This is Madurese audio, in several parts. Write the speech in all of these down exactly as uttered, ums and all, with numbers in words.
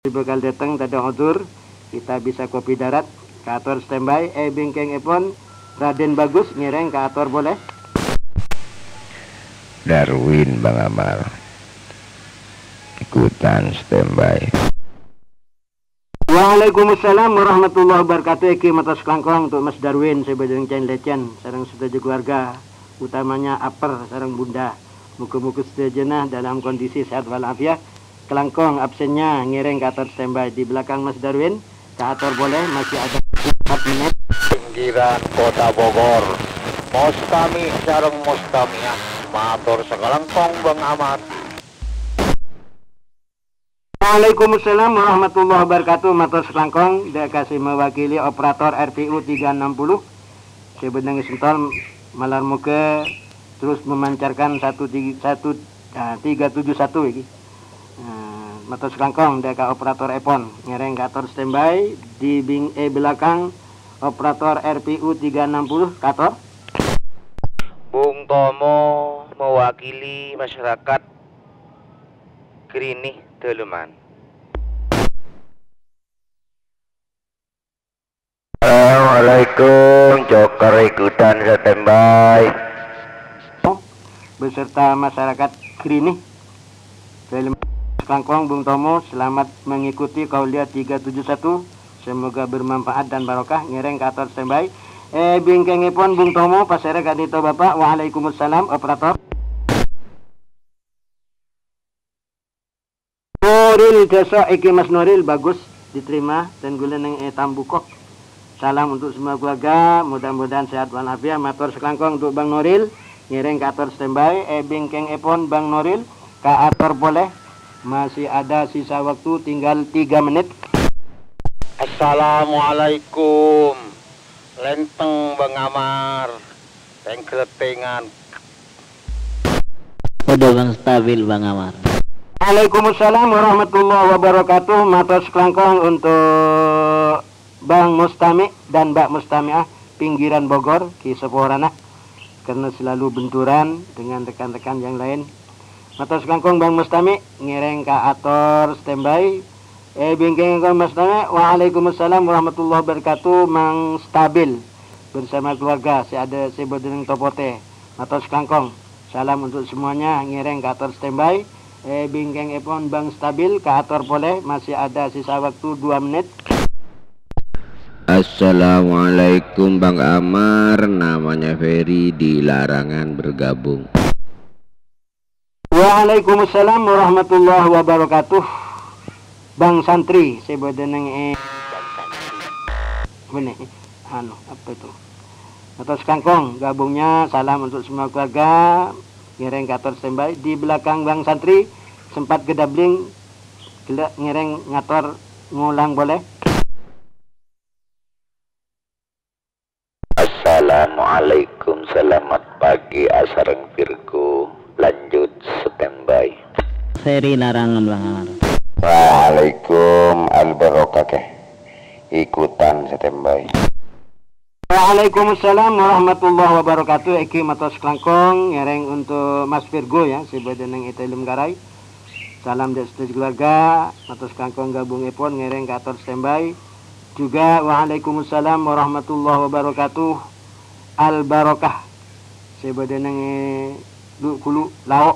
Bhâkal dâteng tadâ' ojhur, kita bisa kopi darat. Kaator standby, è bingkèngèpon Raden Bagus ngèrèng kaator polè. Darwin Bang Amar. Ikutan standby. Waalaikumsalam warahmatullahi wabarakatuh. Èngghi mator kalangkong untuk Mas Darwin sè bâdâ neng Cèn Lècèn sareng sadhâjâ keluarga, utamanya Aper sareng Bunda. Moga-moga sadhâjâna dalam kondisi sehat walafiat. Kalangkong absennya ngèrèng kaator standby di belakang Mas Darwin. Kaator polè, masih ada empat menit. Pinggiran Kota Bogor. Mustami sareng Mustamiah. Mator sakalangkong Bang Amar. Waalaikumsalam warahmatullahi wabarakatuh. Mator sakalangkong, dâ' ka sè mewakili operator R P U tiga enam puluh. Sè bâdâ neng è Sentol, malar moga terus memancarkan satu ti-, satu, ah, tiga tujuh satu èngghi. Ah, mator sakalangkong dâ' ka operatorèpon. Ngèrèng kaator standby di bing-, è belakang operator R P U tiga enam puluh, kaator. Bung Tomo mewakili masyarakat Grini Daleman. Assalamualaikum, Joker ikutan standby. Beserta masyarakat Grini. Daleman, kalangkong Bung Tomo, selamat mengikuti Kauliah tiga tujuh satu. Semoga bermanfaat dan barokah. Ngèrèng kaator standby. È bingkèngèpon Bung Tomo, pasèrè ka'dinto Bapak. Waalaikumsalam, operator. Nuril, jasa èngghi Mas Nuril, bagus, diterima, dan ghulâ neng è Tambukok. Salam untuk semua keluarga, mudah-mudahan sehat walafiat. Mator sakalangkong untuk Bang Nuril, ngèrèng kaator standby, è bingkèngèpon Bang Nuril, kaator polè, masih ada sisa waktu tinggal tiga menit. Assalamualaikum, lèntèng Bang Amar, tèngghâl tèngan. Udah Bang stabil Bang Amar. Waalaikumsalam warahmatullahi wabarakatuh. Mator sakalangkong untuk Bang Mustami dan Mbak Mustamiah, pinggiran Bogor, Ki Seporana, karena selalu benturan dengan rekan-rekan yang lain. Mator sakalangkong Bang Mustami, ngèrèng kaator standby. È bingkèngèpon Mustami, waalaikumsalam warahmatullahi wabarakatuh, Mang Stabil bersama keluarga sè adâ sè bâdâ neng Topotè. Mator sakalangkong. Salam untuk semuanya, ngèrèng kaator standby. È bingkèngèpon Bang Stabil, kaator polè, masih ada sisa waktu dua menit. Assalamualaikum Bang Amar, namanya Ferry di Larangan bergabung. Waalaikumsalam warahmatullahi wabarakatuh. Bang Santri, sè bâdâ neng è-, bânnè, anu, apa itu? Mator sakalangkong, gabungnya, salam untuk semua keluarga, ngèrèng kaator standby. Di belakang Bang Santri, sempat gedabling, ghellâ' ngèrèng ngator ngulang polè. Assalamualaikum, selamat pagi, asareng Virgo. Lanjut standby. Ferry Larangan, Bang Amar. Waalaikum, Al Barokah, Kè. Ikutan standby. Waalaikumsalam warahmatullahi wabarakatuh. Èngghi mator sakalangkong, ngèrèng untuk Mas Virgo, ya, sè bâdâ neng è Telem Karai. Salam dâ' sadhâjâ keluarga, mator sakalangkong gabungèpon ngèrèng kaator standby. Juga waalaikumsalam warahmatullahi wabarakatuh. Al Barokah. Sè bâdâ neng è Lu-, Gulu Lao'.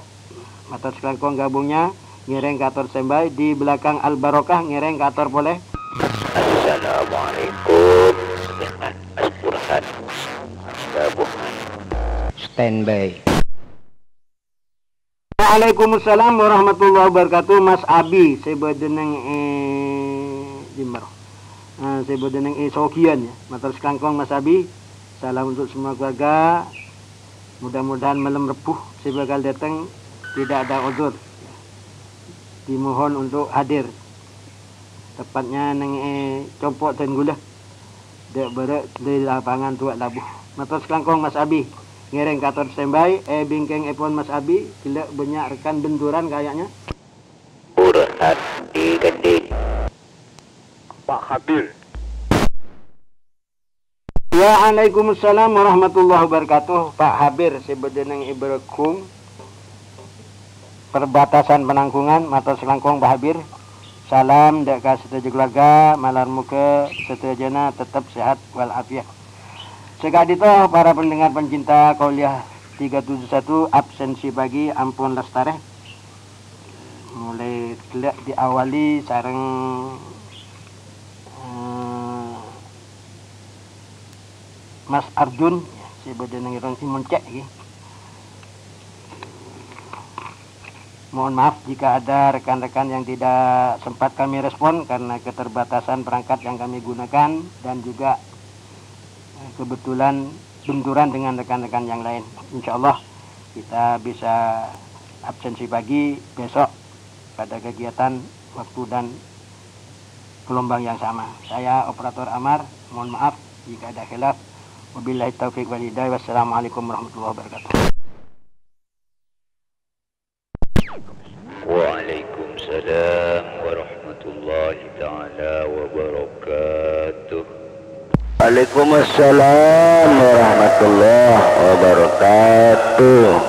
Mator sakalangkong gabungnya ngèrèng kaator standby. Di belakang Al Barokah ngèrèng kaator polè. Assalamualaikum. Dengan Mas Burhan. Gabungan. Standby. Waalaikumsalam warahmatullahi wabarakatuh, Mas Abi, sè bâdâ neng è Jember. Eh, sè bâdâ neng è Sogian, ya. Mator sakalangkong, Mas Abi. Salam untuk semua keluarga. Mudah-mudahan malam Rebbhu sè bhâkal dâteng tidak ada uzur. Dimohon untuk hadir. Tepatnya neng è Compo' Dângghulâ. Dâ' bârâ' dâri lapangan Towa' Labu. Mator sakalangkong, Mas Abi. Ngèrèng kaator standby, è bingkèngèpon Mas Abi, ghellâ' bânnya' rekan benturan kayaknya. Burhan di Gending. Pak Hadir. Waalaikumsalam warahmatullahi wabarakatuh. Pak Habir, sè bâdâ neng è Bârâgung, perbatasan Penanggungan, mator sakalangkong, Pak Habir. Salam dâ' ka sadhâjâ keluarga, malar moghâ sadhâjâna tetep sehat wal afiat. Saka'dinto para pendengar pencinta Qauliyah tiga tujuh satu, absensi pagi ampon lastarè. Molaè ghellâ' diawali sareng, eh, Mas Arjun, sè bâdâ neng è Ron Imon Cek, ngghi. Mohon maaf jika ada rekan-rekan yang tidak sempat kami respon karena keterbatasan perangkat yang kami gunakan dan juga, eh, kebetulan benturan dengan rekan-rekan yang lain. Insya Allah kita bisa absensi pagi besok pada kegiatan waktu dan gelombang yang sama. Saya Operator Amar, mohon maaf jika ada khilaf. Wabillahi taufiq wal hidayah. Wassalamualaikum warahmatullahi wabarakatuh. Waalaikumsalam warahmatullahi taala wabarakatuh. Waalaikumsalam warahmatullahi wabarakatuh.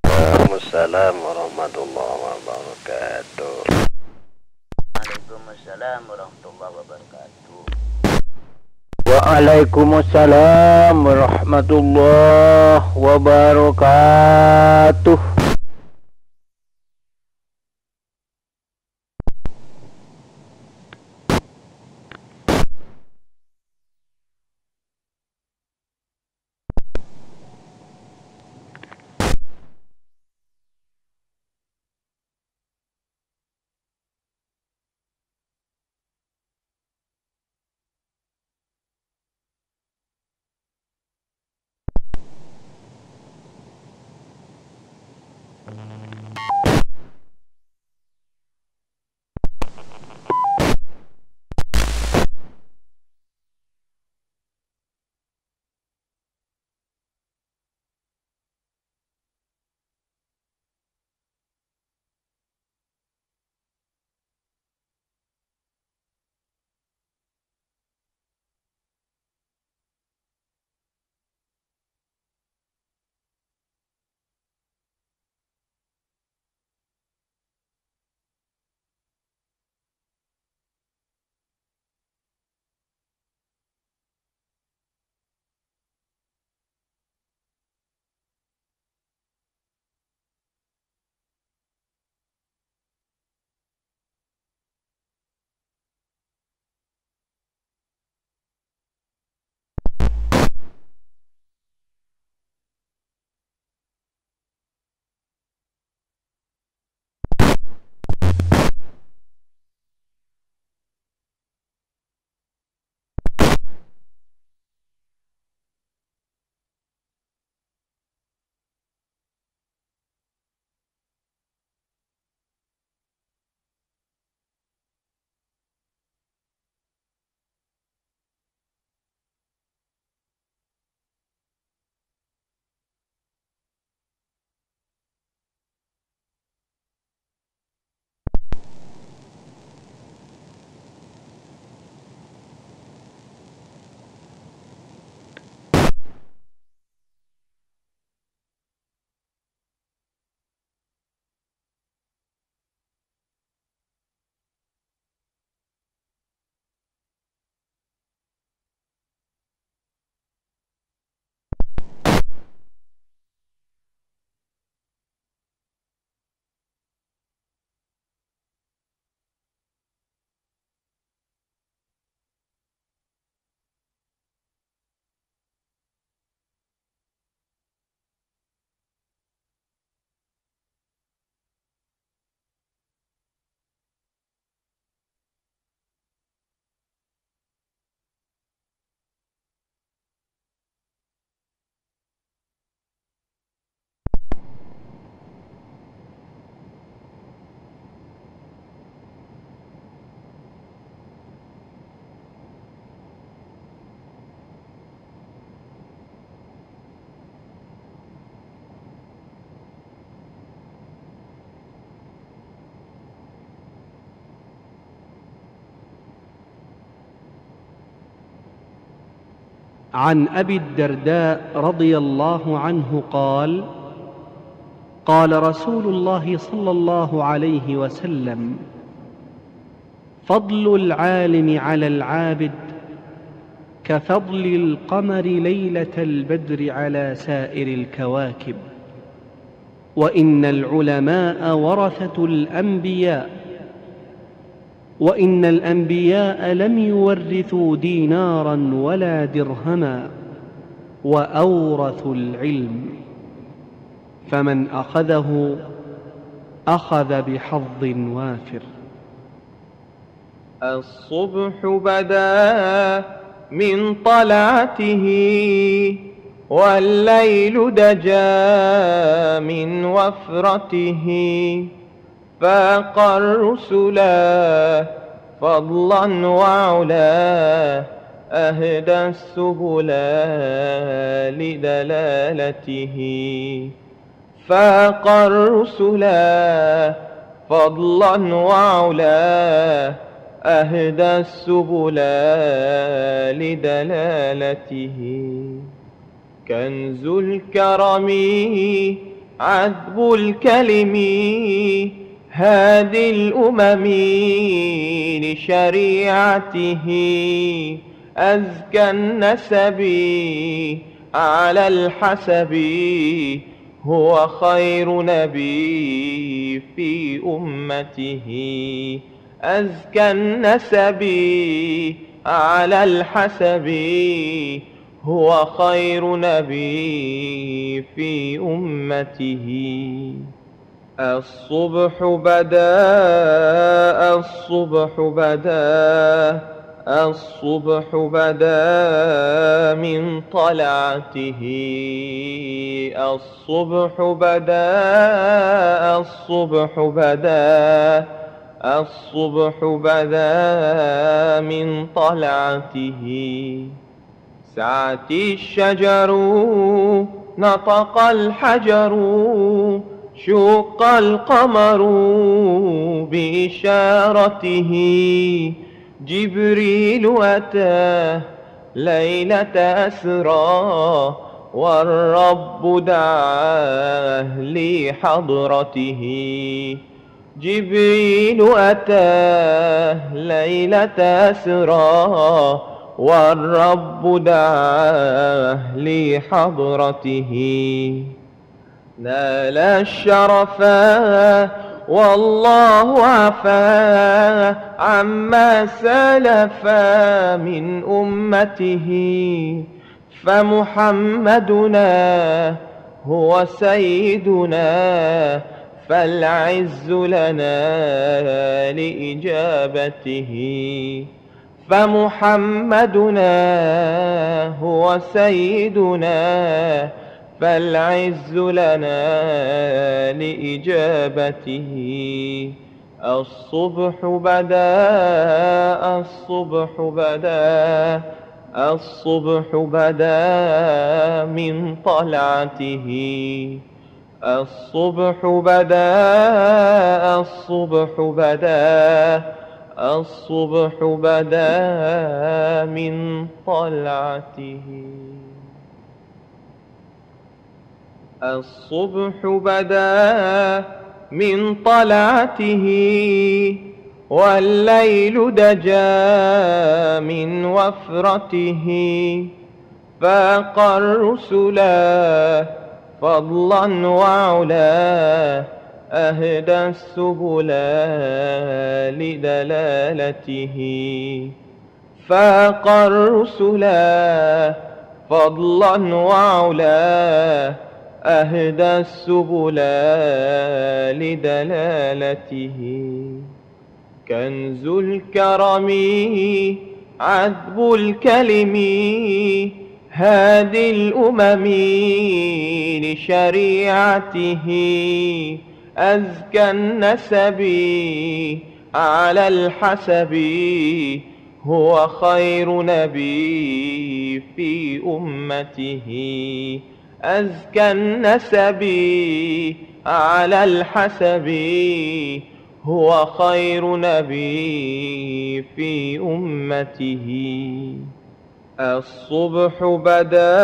Waalaikumsalam warahmatullahi wabarakatuh. Waalaikumsalam warahmatullahi wabarakatuh. Waalaikumsalam warahmatullahi wabarakatuh. عن أبي الدرداء رضي الله عنه قال: قال رسول الله صلى الله عليه وسلم: فضل العالم على العابد كفضل القمر ليلة البدر على سائر الكواكب، وإن العلماء ورثة الأنبياء، وإن الأنبياء لم يورثوا دينارا ولا درهما، وأورثوا العلم، فمن أخذه أخذ بحظ وافر. الصبح بدا من طلعته، والليل دجا من وفرته، فاق الرسل فضلا وعلا، أهدى السبل لدلالته. فاق الرسل فضلا وعلا، أهدى السبل لدلالته. كنز الكرم عذب الكلم، هادي الأمم لشريعته. أزكى النسب على الحسب، هو خير نبي في أمته. أزكى النسب على الحسب، هو خير نبي في أمته. الصبح بدا، الصبح بدا، الصبح بدا من طلعته. الصبح بدا، الصبح بدا، الصبح بدا من طلعته. سعت الشجر، نطق الحجر، شق القمر بإشارته. جبريل أتى ليلة أسرى، والرب دعاه لحضرته. جبريل أتاه ليلة أسرى، والرب دعاه لحضرته. نال الشرفا والله عفا عما سلفا من أمته. فمحمدنا هو سيدنا، فالعز لنا لإجابته. فمحمدنا هو سيدنا، فالعز لنا لإجابته. الصبح بدا، الصبح بدا، الصبح بدا من طلعته. الصبح بدا، الصبح بدا، الصبح بدا من طلعته. الصبح بدا من طلعته، والليل دجا من وفرته. فاق الرسل فضلا وعلا، أهدى السبل لدلالته. فاق الرسل فضلا وعلا، أهدى السبل لدلالته. كنز الكرم عذب الكلم، هادي الأمم لشريعته. أزكى النسب على الحسب، هو خير نبي في أمته. أزكى النسب على الحسب، هو خير نبي في أمته. الصبح بدا،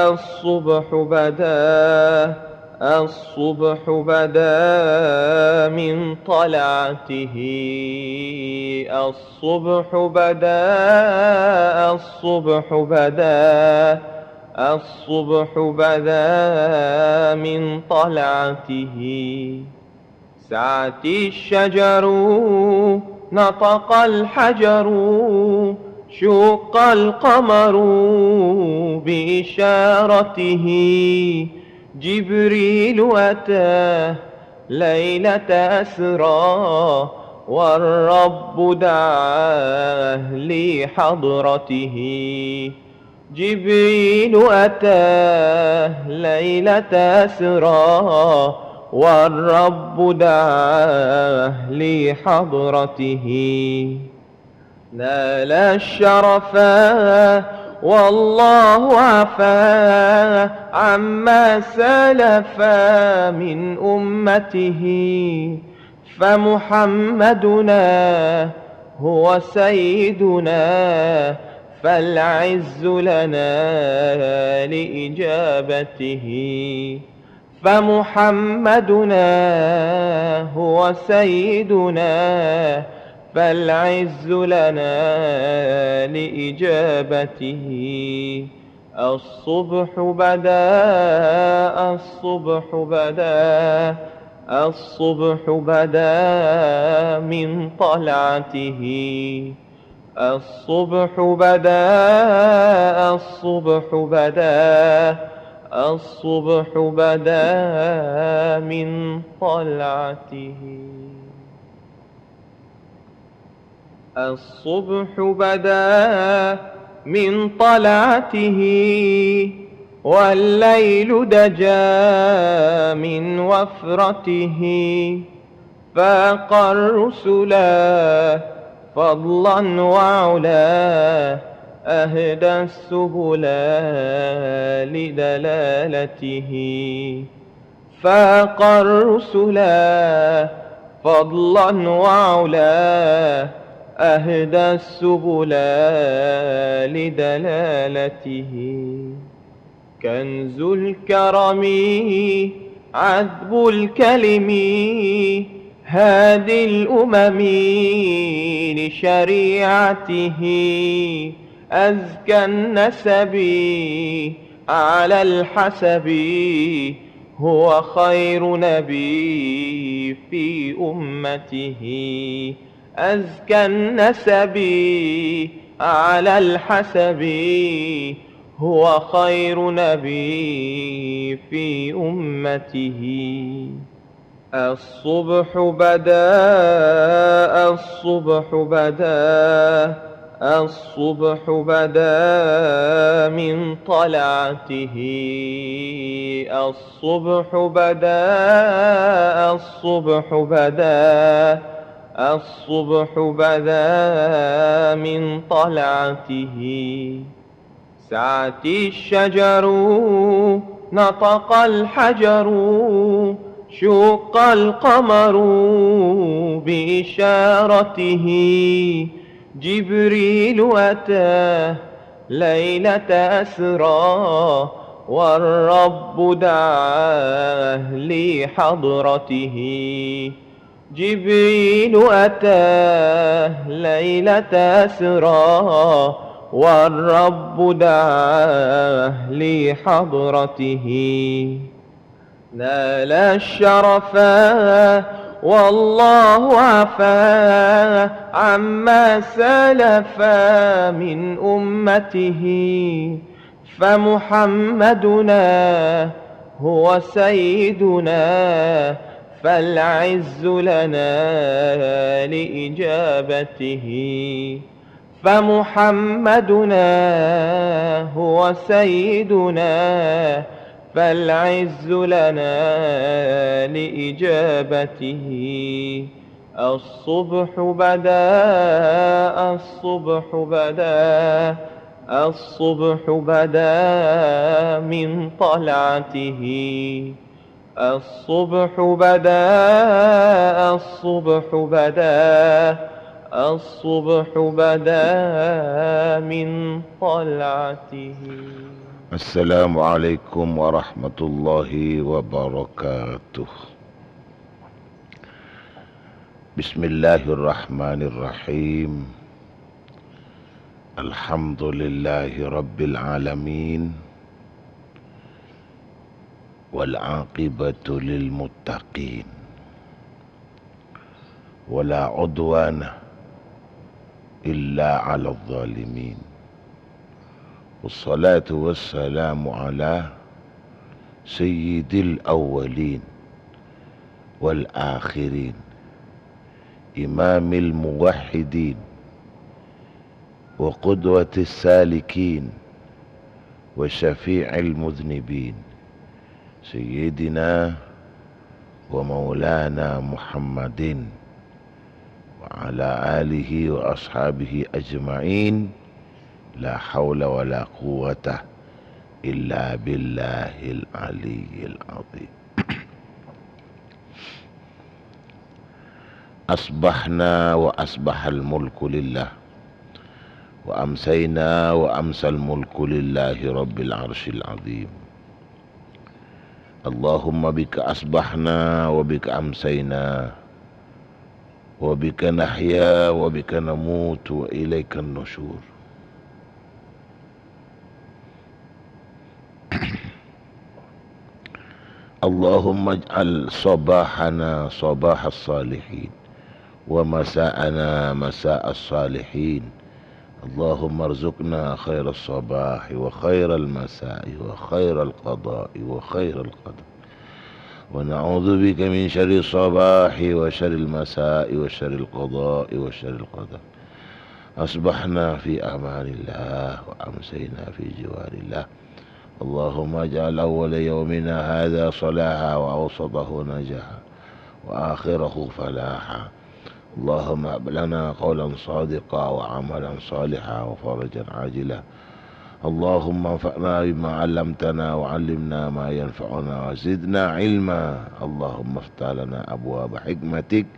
الصبح بدا، الصبح بدا من طلعته. الصبح بدا، الصبح بدا، الصبح بدا من طلعته. سعت الشجر، نطق الحجر، شق القمر بإشارته. جبريل أتى ليلة أسرى، والرب دعاه لحضرته. جبريل أتى ليلة أسرى، والرب دعاه لحضرته. نال الشرفا والله عفا عما سلفا من أمته. فمحمدنا هو سيدنا، فالعز لنا لإجابته. فمحمدنا هو سيدنا، فالعز لنا لإجابته. الصبح بدا، الصبح بدا، الصبح بدا من طلعته. الصبح بدا، الصبح بدا، الصبح بدا من طلعته. الصبح بدا من طلعته، والليل دجا من وفرته. فاق الرسلا فضلا وعلا، أهدى السبلا لدلالته. فاق الرسلا فضلا وعلا، أهدى السبلا لدلالته. كنز الكرم عذب الكلم، هادي الأمم لشريعته. أزكى النسب على الحسب، هو خير نبي في أمته. أزكى النسب على الحسب، هو خير نبي في أمته. الصبح بدا، الصبح بدا، الصبح بدا من طلعته. الصبح بدا، الصبح بدا، الصبح بدا من طلعته. سعت الشجر، نطق الحجر، شق القمر بإشارته. جبريل أتى ليلة أسرى، والرب دعاه لحضرته. جبريل أتى ليلة أسرى، والرب دعاه لحضرته. نال الشرفا والله عفا عما سلفا من أمته. فمحمدنا هو سيدنا، فالعز لنا لإجابته. فمحمدنا هو سيدنا، فالعز لنا لإجابته. الصبح بدا، الصبح بدا، الصبح بدا من طلعته. الصبح بدا، الصبح بدا، الصبح بدا من طلعته. Assalamualaikum warahmatullahi wabarakatuh. Bismillahirrahmanirrahim. Alhamdulillahi rabbil alamin. Wal aqibatu lil muttaqin. Wala udwana illa 'alal zalimin. Wassalatu wassalamu ala sayyidil awwalin wal akhirin, imamil muwahhidin, wa qudwatis salikin, wa syafi'il mudznibin, sayyidina wa maulana Muhammadin, wa ala alihi wa ashabihi ajma'in. La haula wa la quwwata illa billahil aliyyil azim. Asbahna wa asbahal mulku lillah, wa amsayna wa amsal mulku lillahi rabbil arsyil azim. Allahumma bika asbahna wa bika amsayna, wa bika nahya wa bika namutu wa ilaikan nusyur. Allahumma ij'al sabahana sabahas salihin, wa masa'ana masa'as salihin. Allahumma rzuqna khairas sabahi wa khairal masa'i wa khairal qada'i wa khairal qadar. Wa na'udzu bika min syarri sabahi wa syarril masa'i wa syarril qada'i wa syarril qadar. Asbahna fi amanillah wa amsayna fi jiwarillah. Allahumma ij'al awwala yaumina hadza salaha wa awsatahu najaha wa akhirahu falaha. Allahumma hab lana qawlan sadiqa wa amalan saliha wa farajan ajila. Allahumma anfa'na bima 'allamtana wa 'allimna ma yanfa'una wa zidna ilma. Allahumma iftah lana abwaba hikmatik,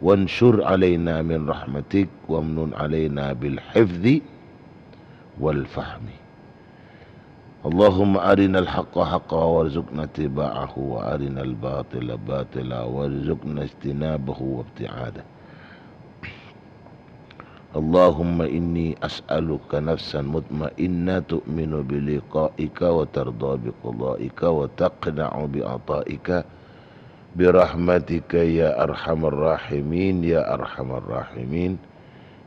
wansyur 'alaina min rahmatik, wamnun 'alaina bil hifzi wal fahmi. Allahumma arinal haqqa haqqa warzuqna ittiba'ahu wa arinal batila batila warzuqna ijtinabahu wa ibti'adah. Allahumma inni as'aluka nafsan mutmainnah tu'minu bi liqa'ika wa tardha bi qada'ika wa taqna'u bi ata'ika bi rahmatika ya arhamar rahimin, ya arhamar rahimin,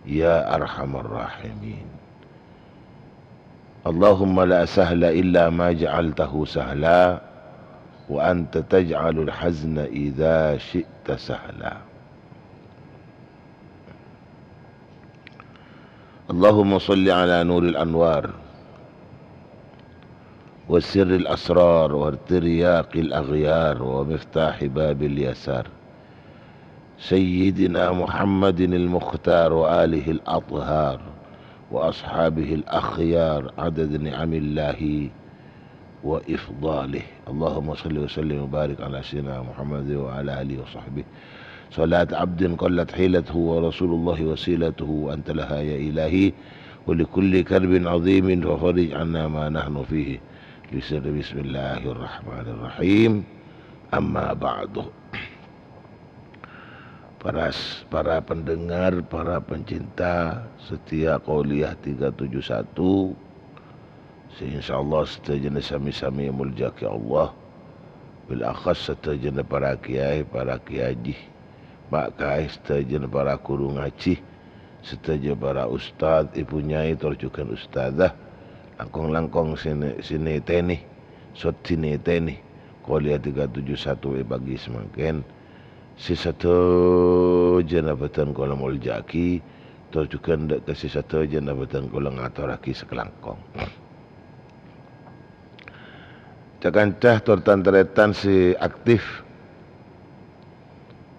ya arhamar rahimin. Allahumma la sahla illa ma ja'altahu sahla, wa anta taj'alul hazna idza syi'ta sahla. Allahumma shalli ala nuril anwar, wa sirril asrar, wa tiryaqil aghyar, wa miftahi babil yasar. Sayyidina Muhammadinil Mukhtar wa alihil athhar wa ashabihil akhyar adad ni'amillahi wa ifdalih. Allahumma shalli wa sallim wa barik ala sayyidina Muhammad wa ala alihi wa sahbihi. Salat abdin qallat hilatuhu wa rasulullahi wasilatuhu wa anta laha ya ilahi. Wa li kulli karbin azimin fa farij anna ma nahnu fihi. Bi sirri bismillahirrahmanirrahim. Amma ba'du. Para s-, para pendengar, para pencinta setia Qauliyah tiga tujuh satu, sè insyaallah sadhâjâna sami-sami èmoljâ'aghi Allah. Bil akhas sadhâjâna para kiai, para kiai haji, ma' kaè sadhâjâna para ghuru ngajhi, sadhâjâ para ustad, ibu nyai, tor jhughân ustadzah, langkong-langkong sè nè-, sè nètènè, sot sè nètènè Qauliyah tiga tujuh satu è pagi samangkèn. Sè sadhâjâna bhâdhân kaulâ molja'aghi, tor jhughân dâ' ka sè sadhâjâna bhâdhân kaulâ ngatorraghi sakalangkong. Ca-kanca tor tan-tarètan sè aktif,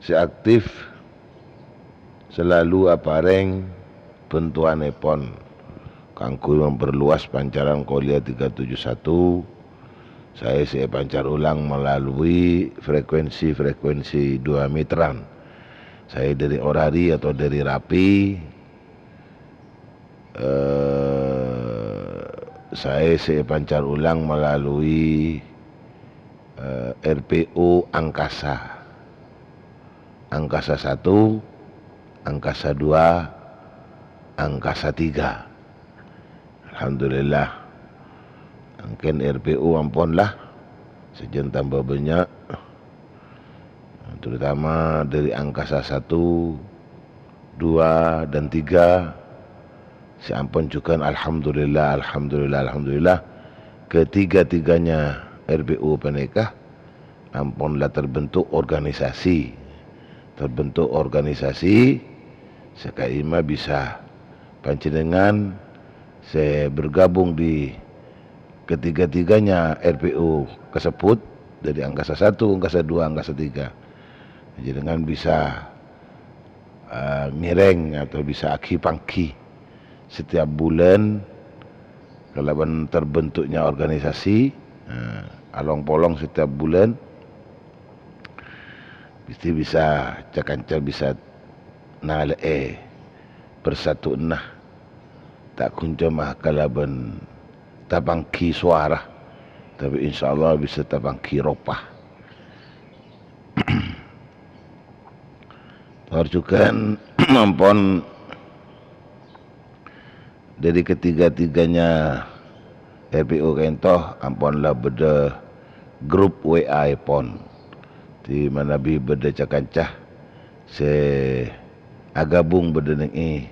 sè aktif salalu aparèng bhântowanèpon kaangghuy memperluas pancaran Qauliyah tiga tujuh satu, saè sè èpancar ulang melalui frekuensi-frekuensi dua meteran. Saè dâri orari atau dâri rapi, eh, saè sè èpancar ulang melalui, eh, R P U Angkasa. Angkasa satu, Angkasa dua, Angkasa tiga. Alhamdulillah. Mangkèn R P U ampon la sajân tamba bânnya'. Terutama dari Angkasa satu, dua, dan tiga, sè ampon jhughân, alhamdulillah, alhamdulillah, alhamdulillah. Ketiga-tiganya R P U panèka ampon la terbentuk organisasi. Terbentuk organisasi, sè ka'imma bisa panjhennengngan sè bergabung di ketiga-tiganya R P U kasebut, dari Angkasa satu, Angkasa dua, Angkasa tiga. Panjhennengngan bisa, eh, ngèrèng atau bisa aghi-pangghi setiap bulan kalabân terbentuknya organisasi, eh, along-polong setiap bulan, mesti bisa, ca-kanca bisa nalè'è persatuanna. Ta' ghun coma kalabân tapangghi sowara, tapè insyaallah bisa tapangghi ropa. Tor jhughân ampon dari ketiga-tiganya R P U ka'ènto ampon la bâdâ grup W A-èpon. Di manabi bâdâ ca-kanca sè agabung bâdâ nèng è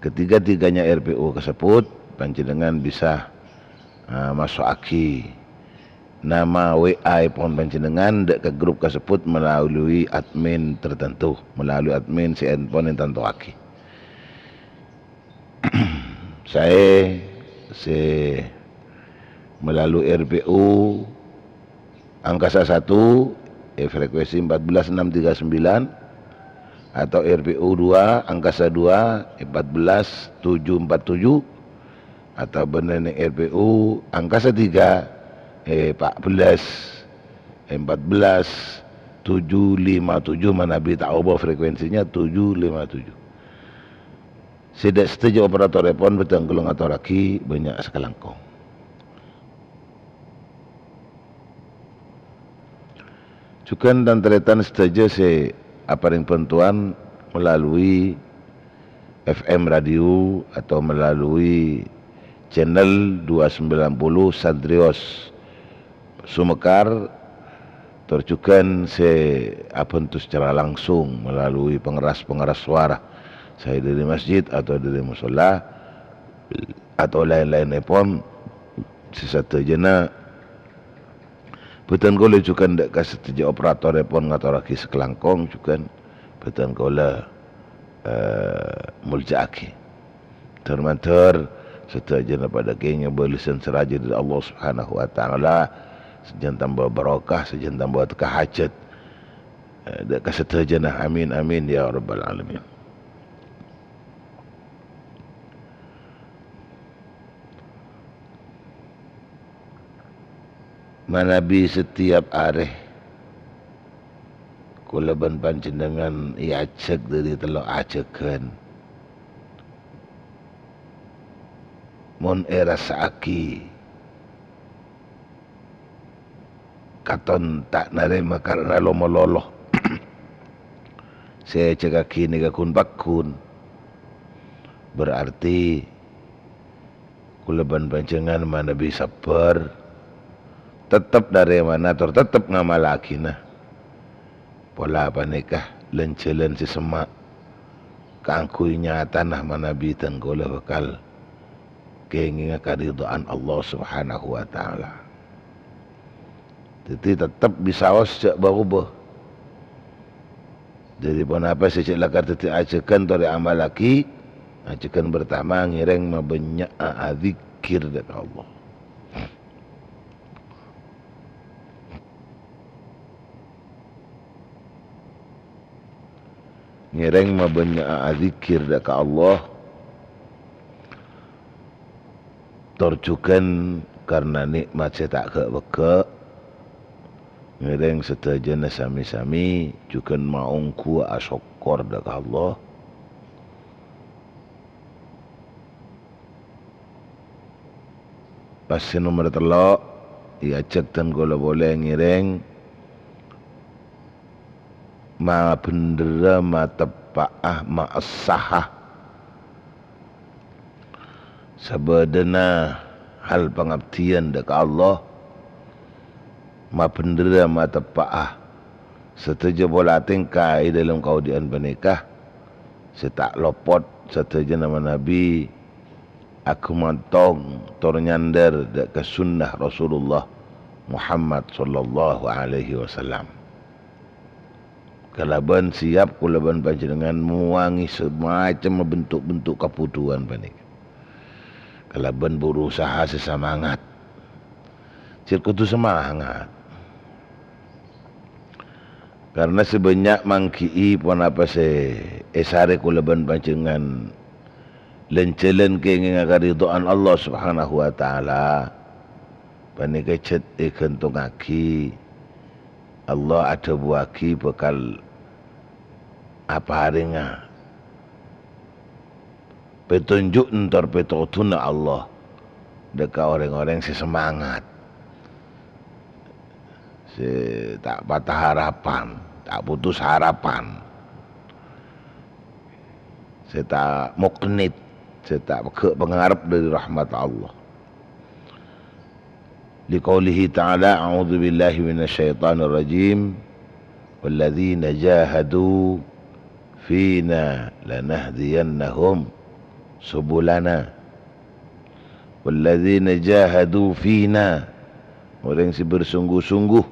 ketiga-tiganya R P U kasebut, panjhennengngan bisa, eh, maso'aghi nama W A-èpon panjhennengngan dâ' ka grup kasebut melalui admin tertentu, melalui admin sè ampon ètantowaghi. Saè sè melalui R P U Angkasa satu, eh, frekuensi empat belas enam tiga sembilan, atau R P U dua, Angkasa dua, empat belas tujuh empat tujuh, atau bânnè R P U Angkasa tiga, eh, empat belas, eh, empat belas tujuh lima tujuh, manabi ta' obâ frekuensinya, tujuh lima tujuh. Sè dâ' sadhâjâ operatorèpon bhâdhân kaulâ ngatorraghi bânnya' sakalangkong. Jhughân tan-tarètan sadhâjâ sè aparèng bhântowan melalui F M radio atau melalui channel dua sembilan puluh Sandrios Sumekar, tor jhughân sè abhânto secara langsung melalui pengeras-pengeras suara, saè dâri masjid atau dâri musholla, atau laèn-laènèpon, sè sadhâjâna bhâdhân kaulâ jhughân dâ' ka sadhâjâ operatorèpon ngatorraghi sakalangkong jhughân bhâdhân kaulâ, eh, molja'aghi. Dhâr-mandhâr sadhâjâna padâ kèngèng bâlessan sè rajâ dâri Allah Subhanahu wa Ta'ala, sajân tamba barokah, sajân tamba tèka hajhât, eh, dâ' ka sadhâjâna. Amin, amin, ya rabbal alamin. Manabi setiap arè, kaulâ bân panjhennengngan èajhâk dâri tello' ajhâghân. Mon èrassa'aghi katon ta' narèma karana lo-malolo sè èajhâkaghi nèka ghun-pagghun, berarti kaulâ bân panjhennengngan manabi sabbhâr, tettep narèmana tor tettep ngamalaghina. Pola panèka lan-jhâlân sè semma' kaangghuy nyatana manabi dhân kaulâ bhâkal kèngènga karidhoan Allah Subhanahu wa Ta'ala. Dhâddhi, tettep bisaos jhâ' bâ-obâ. Dhâddhi, ponapa sè jhâ' lakar dhâddhi ajhâghân tor èamallaghi? Ajhâghân pertama, ngèrèng mabânnya'a adzikkèr dâ' ka Allah. Ngèrèng mabânnya'a adzikkèr dâ' ka Allah, tor jhughân karna nè'mat sè ta' ghâ'-bâghâ', ngèrèng sadhâjâna sami-sami jhughân maongghuwâ asokkor dâ' ka Allah. Pas sè nomer tello', èajhâk dân kaulâ polè ngèrèng mabhendherrâ, mateppa'a, maessaha sabâdâna hal pangabdiyân dâ' ka Allah, mabhendherrâ, mateppa'a sadhâjâ pola tèngka è dâlem kaodi'ân panèka, sè ta' lopot sadhâjâna manabi aghumantong tor nyandhâr dâ' ka sunnah Rasulullah Muhammad sallallahu alaihi wasallam. Kalabân siyap kaulâ bân panjhennengngan mowangè samacemma bentuk-bentuk kabhudhuwân panèka. Kalabân berusaha sè samangat. Cè' kodhu samangat. Karna sè bânnya' mangghi'i ponapa sè èsarè kaulâ bân panjhennengngan lan-jhâlân kèngèngnga karidho'an Allah Subhanahu wa Ta'ala, panèka jhât èghântongngaghi Allah adhâbuwâghi bhâkal aparènga pètonjhu'na tor pètodhuna Allah dâ' ka orèng-orèng sè samangat, sè ta' patah harapan, ta' putus harapan, sè ta' moknit, sè ta' ghâ' pangarep dâri rahmat Allah. Liqaulihi ta'ala, "A'udzu billahi minasyaitonir rajim. Walladzina jahadu fina lanahdiyannahum subulana." Walladzina jahadu fina, orèng sè bersungguh-sungguh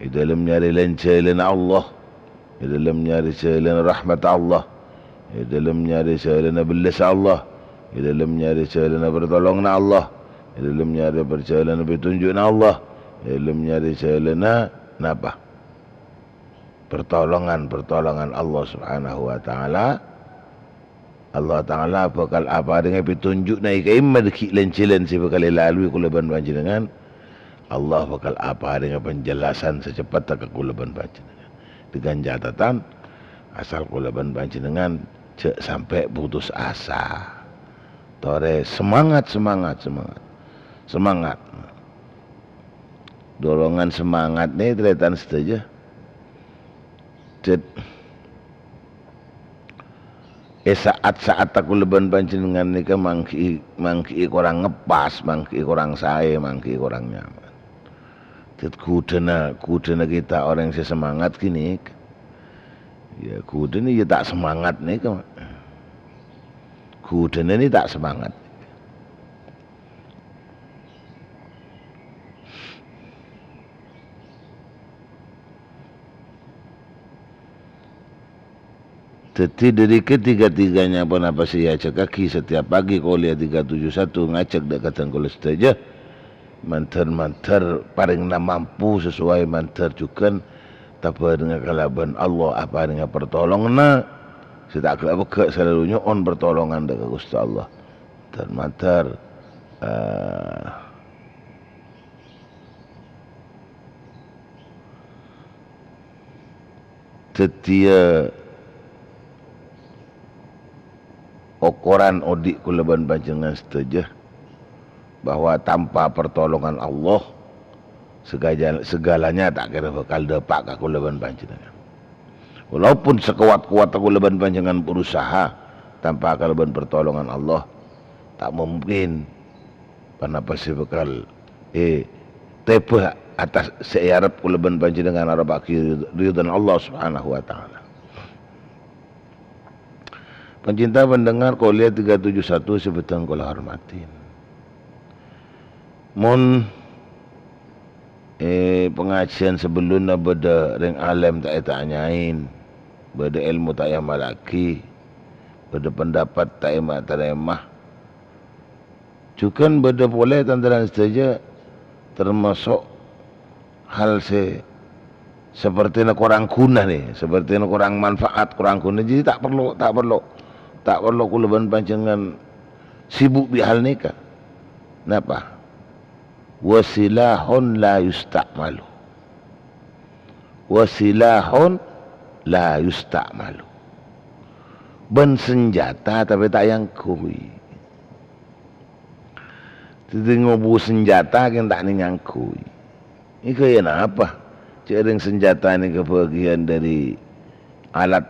è dâlem nyarè lan-jhâlânna Allah, è dâlem nyarè jhâlânna rahmat Allah, è dâlem nyarè jhâlânna bellâs Allah, è dâlem nyarè jhâlânna pertolonganna Allah, è dâlem nyarè parjhâlânna pètonjhu'na Allah, è dâlem nyarè jhâlânna napa? Pertolongan-pertolongan Allah Subhanahu wa Ta'ala. Allah Ta'ala bhâkal aparènga pètonjhu'na è ka'imma dâggi' lan-jhâlân sè bhâkal èlaluwi kaulâ bân panjhennengngan. Allah bhâkal aparènga penjelasan saceppetta ka kaulâ bân panjhennengngan. Dengan catatan, asal kaulâ bân panjhennengngan jhâ' sampè' putus asa. Torè semangat, semangat, semangat. Semangat. Dorongan semangat nè, tarètan sadhâjâ. Cè', è sa'at-sa'atta kaulâ bân panjhennengngan nèka mangghi'i, mangghi'i korang ngepas, mangghi'i korang saè, mangghi'i korang nyaman. Cè', ghudhâna, ghudhâna kita orèng sè semangat ghânèka. Yâ, ghudhâna yâ ta' semangat nèka, Ma'. Ghudhâna nè ta' semangat. Dhâddhi, dâri ketiga-tiganya ponapa sè èajhâkaghi setiap pagi, Qolia tiga tujuh satu ngajhâk dâ' ka dân kaulâ sadhâjâ, mandhâr-mandhâr parèngna mampu sesuai mandhâr jhughân tabhârengnga kalabân Allah aparènga pertolonganna sè ta' ghâ'-pegghâ', salalu nyo'on pertolongan dâ' ka Ghustè Allah. Mandhâr-mandhâr, eh, Dhâddhiyâ okoran odi' kaulâ bân panjhennengngan sadhâjâ, bahwa tanpa pertolongan Allah, segaja-, segalanya ta' kèra bhâkal dâpa' ka kaulâ bân panjhennengngan. Walaupun sakowat-kowatta kaulâ bân panjhennengngan berusaha tanpa kalabân pertolongan Allah, ta' mungkin. Ponapa sè bhâkal, eh, tèbâ attas sè èarep kaulâ bân panjhennengngan arebbhâghi ridhâna Allah Subhanahu wa Ta'ala. Pancinta pendengar Qolia tiga tujuh satu sè bhâdhân kaulâ hormadhi. Mon, eh, pangajiân sabellunna bâdâ rèng alèm ta' ètanyaè, bâdâ èlmo ta' èamallaghi, bâdâ pendapat ta' èma-tarèma, jhughân bâdâ polè, tan-tarètan sadhâjâ, tamaso' hal sè sapertèna korang ghuna, nè, sapertèna korang manfaat, korang ghuna. Jadi, ta' parlo, ta' parlo, ta' parlo kaulâ bân panjhennengngan sibuk bi' hal nèka. Napa? "Wa silahun la yusta'malu." "Wa silahun la yusta'malu." Bân sanjhâta, tapè ta' èangghuy. Dhâddhi ngobu sanjhâta kèng ta' nèng ngangghuy. Ènggi ghâbây napa? Jhâ' rèng sanjhâta nèka bâgiyân dhâri alat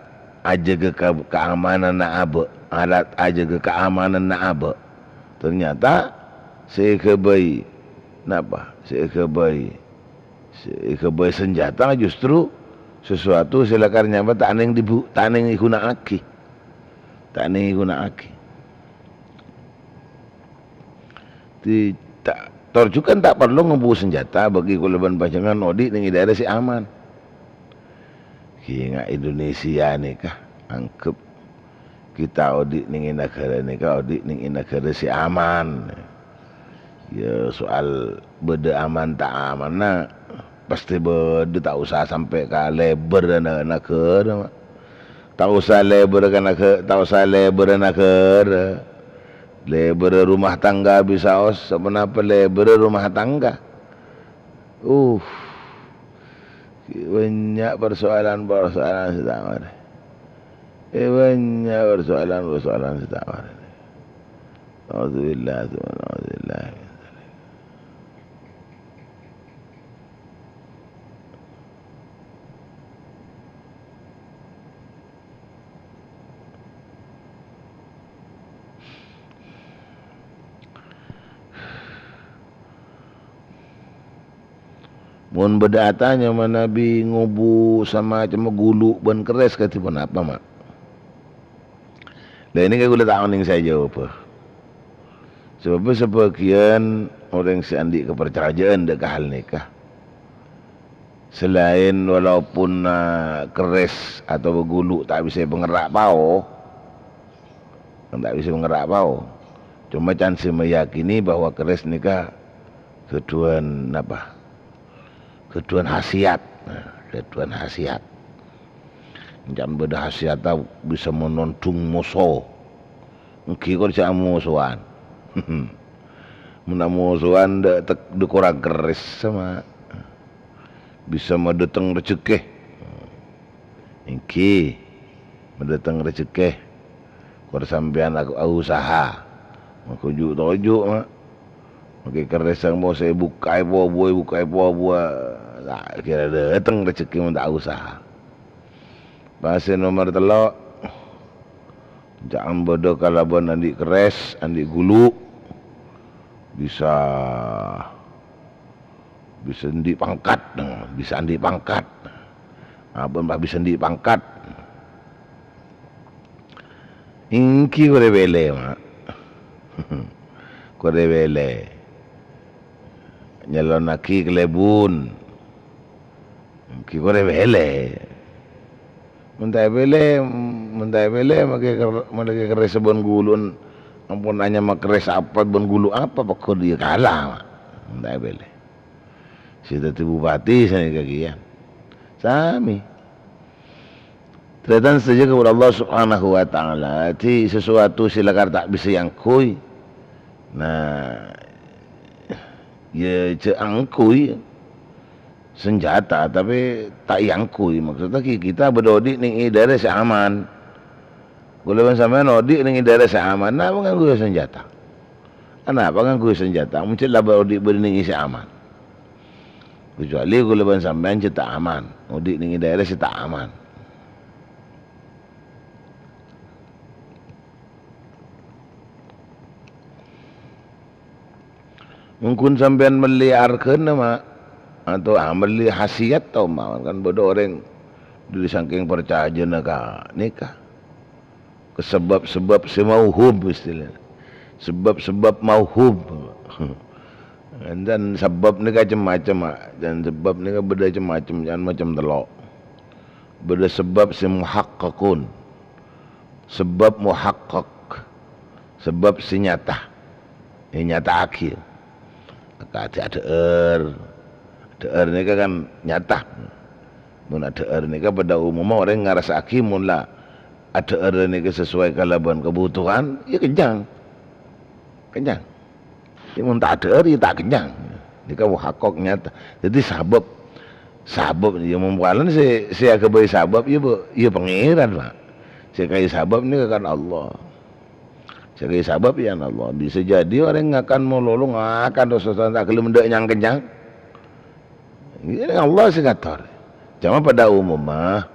ajâgâ ka-, kaamananna abâ', alat ajâgâ kaamananna abâ'. Ternyata sè èghâbây, napa? Sè èghâbây, sè èghâbây sanjhâta justru sesuatu sè lakar nyamana ta' nèng dibu-, ta' nèng èghuna'aghi. Ta' nèng èghuna'aghi. Di-, ta-, tor jhughân ta' parlo ngobu sanjhâta bagi kaulâ bân panjhennengngan odi' nèng è dhaèra sè aman. Ènggi Indonesia nèka, anggep kita odi' nèng è naghârâ nèka, odi' nèng è naghârâ sè aman. Ya, soal bâdâ aman ta' amanna, pastè bâdâ, ta' osa sampè' ka lèbârrâ na-, naghârâ, ma'. Ta' osa lèbârrâ ka naghâ-, ta' osa lèbârrâ naghârâ. Lèbârrâ rumah tangga bisa os-, saponapa lèbârrâ rumah tangga. Uh, bânnya' parsoalan-parsoalan sè ta' marè. Eh, bânnya' parsoalan-parsoalan sè ta' marè. A'udzubillah, a'udzubillah. Mon bâdâ atanya manabi ngobu samacemma gulu bân kerrès kadhi ponapa, Ma'? Lah, ini kan kaulâ ta' onèng sè ajâwâbhâ. Sabâbbhâ sabâgiyân orèng sè andi' kaparcajâ'ân dâ' ka hal nèka. Salaèn walaupun, eh, kerrès atabâ gulu ta' bisa èpangerra' pao, kan ta' bisa èpangerra' pao. Coma can sè meyakini bahwa kerrès nèka ghâdhuwân napa? Ghâdhuwân khasiat. Nah, ghâdhuwân khasiat. Can bâdâ khasiatta bisa manondhung moso. Ènggi kor jhâ' amosowan. Mon amosowan dâ' tek-, dâ' korang kerrès, Ma'. Bisa madâteng rejhekkè. Ènggi, madâteng rejhekkè. Kor sampèyan aku ausaha. Mangko ju'-toju', Ma'. Mangkè kerrès sè mosè bukka'è pobuwâ, bukka'è pobuwâ. Ta' kèra dâteng rejhekkè mon ta' ausaha. Pas sè nomer tello', jhâ' bâdâ kalabân andi' kerrès, andi' gulu. Bisa, bisa andi' pangkat, nah, bisa andi' pangkat. Apa mbah bisa andi' pangkat? Ènggi korè bâlâ, Ma'. Korè bâlâ. Nyalonaghi kalèbun. Ènggi korè bâlâ. Mon ta' èbâlâ, mon ta' èbâlâ, mangkè ker-, mangkè kerrès bân gulu'en, ampon anyama kerrès apa bân gulu apa, pagghun iyâ kala, Ma'. Mon ta' èbâlâ. Sè dhâddhi bupati sanèka kèya. Samè. Tarètan sadhâjâ kaulâ Allah Subhanahu wa Ta'ala, dhâddhi sesuatu sè lakar ta' bisa èangghuy. Nah, ya jhâ' angghuy sanjhâta, tapè ta' èangghuy. Maksudnya ki-, kita bâdâ odi' nèng è dhaèra sè aman. Kaulâ bân sampèyan odi' nèng è dhaèra sè aman, napa ngangghuy sanjhâta? Anapa ngangghuy sanjhâta? Mon cè' la bâ-, odi' bâdâ nèng è sè aman. Kecuali kaulâ bân sampèyan jhâ' ta' aman, odi' nèng è dhaèra sè ta' aman. Mungkin sampèyan mellè arghâna, Ma', atau, ah, mellè khasiat tao mawon, kan bâdâ orèng dhâri saking parcajâna ka nèka. Ka sabâb-sabâb sè mauhub istilana. Sabâb-sabâb mauhub. Enten sabâb nèka cem-macem, Ma'. Dan sabâb nèka bâdâ cem-macem, can macem tello'. Bâdâ sabâb sè muhaqqaqun. Sabâb muhaqqaq. Sabâb sè nyata. Sè nyata'aghi. Akadhi adhâ'âr. Adhâ'âr nèka kan nyata. Mon adhâ'âr nèka padâ umumma orèng ngarassa'aghi mon la adhâ'âr nèka sesuai kalabân kebutuhan, ya kenjang. Kenjang. Ya mon ta' adhâ'âr, ya ta' kenjang. Nèka muhaqqaq nyata. Dhâddhi sabâb, sabâb ya mon polana sè, sè aghâbây sabâb ya, Bu, ya Pangèran, Pak. Sè kaè sabâb nèka kan Allah. Sè ghâbây sabâb, ya Allah. Bisa jadi orèng ngakan malolo, ngakan terros ta' ghellem dâ' nyang-kennyang. Ini Allah sè ngator. Cuma pada umumnya,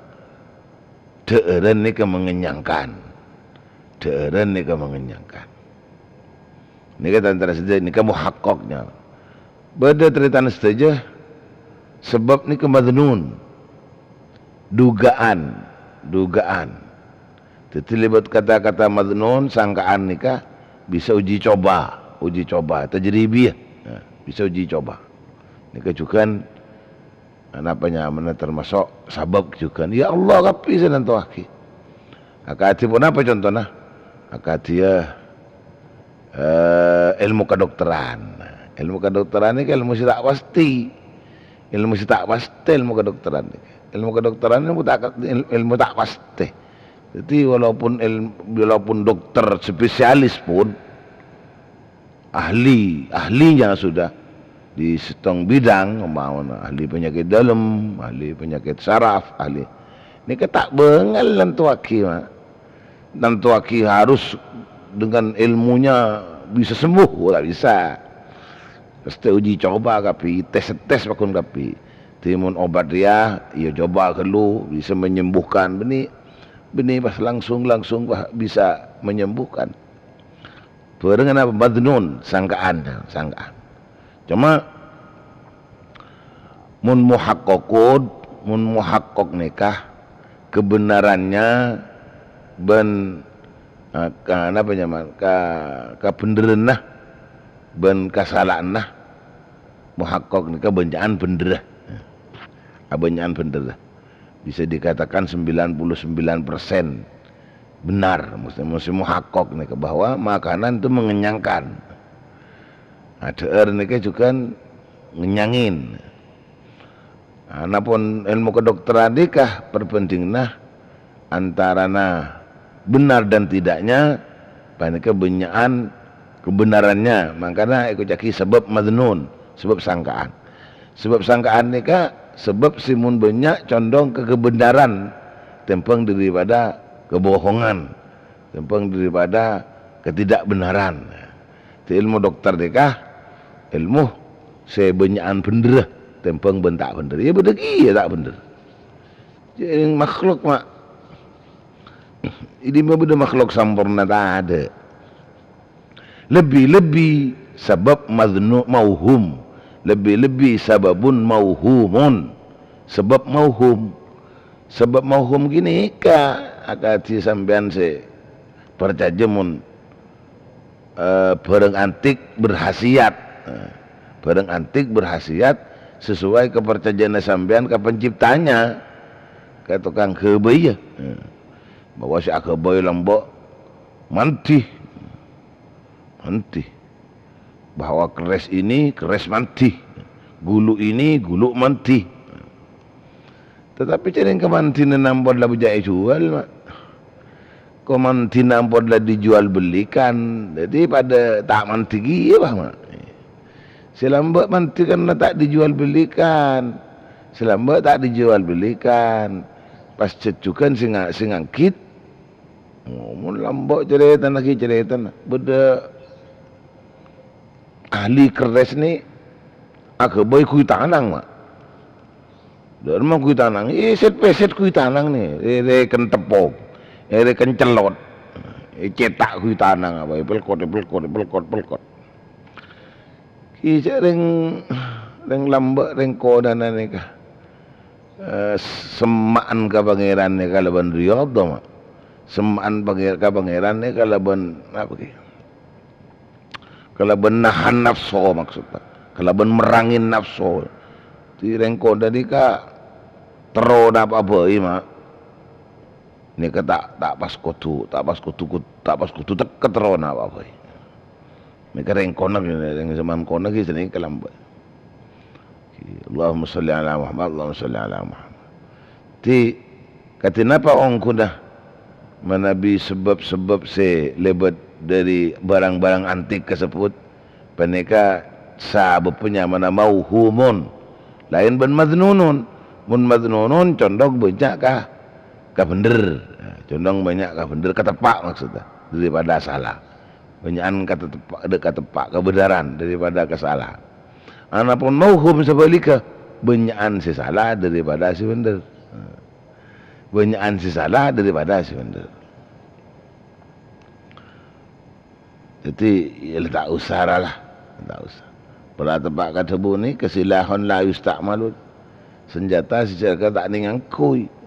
dhâ'ârân nèka mengenyangkan. Dhâ'ârân nèka mengenyangkan. Nèka tan-, tan sadhâjâ, nèka muhaqqaqnya. Bâdâ tarètan sadhâjâ, sabâb nèka madhnun. Dugaan, dugaan. Dhâddhi, lèbât kata-kata madhnun, sangkaan nèka bisa uji coba, uji coba, tajribiyah. Nah, bisa uji coba. Nèka jhughân, napa nyamana, termasuk sabâb jhughân. Ya Allah, kabbhi sè nantowaghi. Akadhi ponapa contona? Akadhi, ya, eh, ilmu kedokteran. Nah, ilmu kedokteran nèka ilmu sè ta' pastè. Ilmu sè ta' pastè ilmu kedokteran nèka. Ilmu kedokteran ilmu ta', il-, ilmu ta' pastè. Jadi walaupun il-, walaupun dokter spesialis pun, ahli, ahlinya sudah di settong bidang, umpamana ahli penyakit dalam, ahli penyakit saraf, ahli. Nèka ta' bângal nantowaghi, Ma'. Nantowaghi harus dengan ilmunya bisa sembuh, oh, ta' bisa. Pastè uji coba kabbhi, tes-tes pagghun kabbhi. Dhâddhi mon obat rèya, ya coba ghâllu bisa menyembuhkan. Bânnè, bânnè pas langsung, langsung pas bisa menyembuhkan. Bhâreng napa? Madhnun, sangkaan, sangkaan. Cuma, mon muhaqqaqun, mon muhaqqaq nèka kebenarannya bân, eh, ka-, napa nyamana? Ka-, kabhendherrânna bân kasala'anna, muhaqqaq nèka bânnya'an bhendherra. Abânnya'an bhendherra. Bisa dikatakan sembilan puluh sembilan persen benar, mesti, mesti muhaqqaq nèka, bahwa makanan itu mengenyangkan. Nah, dhâ'âr nèka jhughân ngenyangin. Nah, napon ilmu kedokteran nèka perbandinganna antarana benar dan tidaknya, panèka bânnya'an kebenarannya. Mangkana èkoca'aghi sabâb madhnun, sabâb sangkaan. Sabâb sangkaan nèka sabâb sè mon bânnya' condong ka kebenaran tèmbhâng daripada kebohongan, tèmbhâng daripada ketidakbenaran. Dhâddhi, ilmu dokter nèka ilmu sè bânnya'an bhendherra tèmbhâng bân ta' bhendher. Ya, bâdâ kèya ta' bhendher. Jhâ' makhluk, Ma'. Ini mah bâdâ makhluk samporna tadâ'. Lebbi-lebbi sabâb madhnu-, mauhum. Lebbi-lebbi sababun mauhumun. Sabâb mauhum. Sabâb mauhum ghânèka akadhi sampèyan sè parcajâ mon, eh, bhârâng antik berkhasiat. Eh, bhârâng antik berkhasiat sesuai kaparcajâna sampèyan ka penciptanya, ka tokang ghâbâyâ. Eh, bahwa sè aghâbây lambâ' mandhi. Mandhi. Bahwa keris ini keris mandhi. Gulu ini gulu mandhi. Tetapi jhâreng kamandhina ampon la bâjâ èjhuwâl, Ma'. Kamandhina ampon la dijual belikan. Dhâddhi padâ ta' mandhi kèya, bâh, Ma'. Sè lambâ' mandhi kan la ta' dijual belikan. Sè lambâ' ta' dijual belikan. Pas jhâjjhughân sè nga-, sè nganggit. Oh, mon lambâ' carètana ghi' carètana. Bâdâ ahli keris nè aghâbây kuitanang, Ma'. Dâ'remma kuitanang, èsèt-pèsèt kuitanang nè, èrè kentepok, èrè kencelot, ècètak kuitanang apa, èpelkot, èpelkot, èpelkot, èpelkot. Ghi' cè' rèng, rèng lambâ', rèng konana nèka. Eh, semma'an ka Pangèran nèka kalabân riyadhah, Ma'. Semma'an Pangè-, ka Pangèran nèka kalabân, apa ghi? Kalabân nahan nafso, maksudnya. Kalabân merangin nafso. Dhâddhi rèng kona nèka terro napa bhâi, Ma'. Nèka ta', ta' pas kodhu, ta' pas kodhu, ta' pas kodhu tekka terro napa bhâi. Nèka rèng kona, rèng zaman kona ghi' jenenge kalambâ'. Allahumma sholli ala Muhammad, Allahumma sholli ala Muhammad. Dhâddhi, kadhi napa ongghuna manabi sabâb-sabâb sè lèbât dhâri barang-barang antik kasebbhut, panèka sabâbbhâ nyamana mauhumun, laèn bân madznunun. Mon madznunun condong bânnya' ka, ka bhendher. Nah, condong bânnya' ka bhendher, ka teppa' maksudnya, daripada sala. Bânnya'an kateppa-, dâ' kateppa' kabhendherran daripada kasalahan. Anapun mauhum sabhâligghâ, bânnya'an sè sala daripada sè bhendher. Bânnya'an sè sala daripada sè bhendher. Dhâddhi, ya, la ta' osa ra, la. Ta' osa. Pola teppa' kadhâbu nèka silahun la yusta'malu. Sanjhâta sè jhâ' ta' nèngangghuy.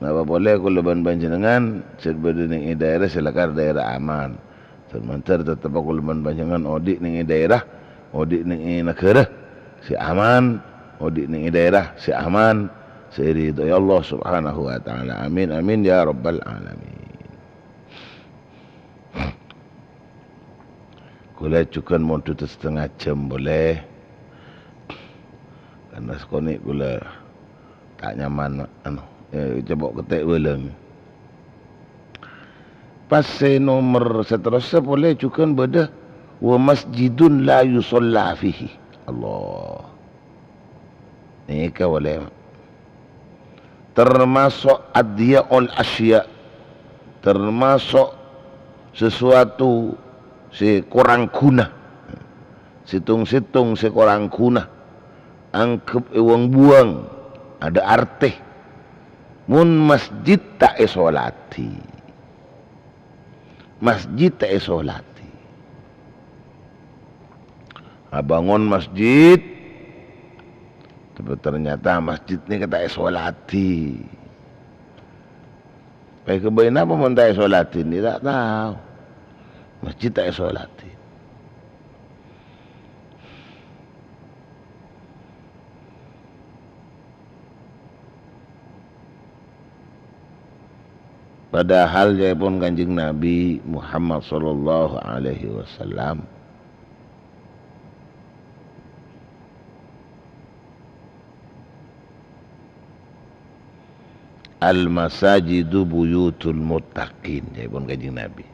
Napa polè kaulâ bân panjhennengngan sè bâdâ nèng è dhaèra sè lakar dhaèra aman. Dhâr-mandhâr tettep kaulâ bân panjhennengngan odi' nèng è dhaèra, odi' nèng è naghârâ sè aman, odi' nèng è dhaèra sè aman, sè èridhoi Allah Subhanahu wa Ta'ala. Amin, amin, ya Rabbal Alamin. Kaulâ jhughân mondhut satengnga jam polè. Karna sakonè' kaulâ ta' nyaman, anu, eh, coba kètè' bâlâng. Pas sè nomer saterrossa polè jhughân bâdâ, "Wa masjidun la yusalla fihi." Allah. Nèka polè. Termasuk adhiya'ul asya', termasuk sesuatu sè korang ghuna, sèttong-sèttong sè korang ghuna, angghep èwang-buwang, adâ' artè. Mon masjid ta' èsolatè, masjid ta' èsolatè. Abângon masjid, tapè ternyata masjid nèka ta' èsolatè. Pèghâbây napa mon ta' èsolatè? Nèka ta' tao. Masjid ta' èsolatè. Padahal ca'èpon Kanjeng Nabi Muhammad sallallahu alaihi wasallam, "Al-masajidu buyutul muttaqin," ca'èpon Kanjeng Nabi.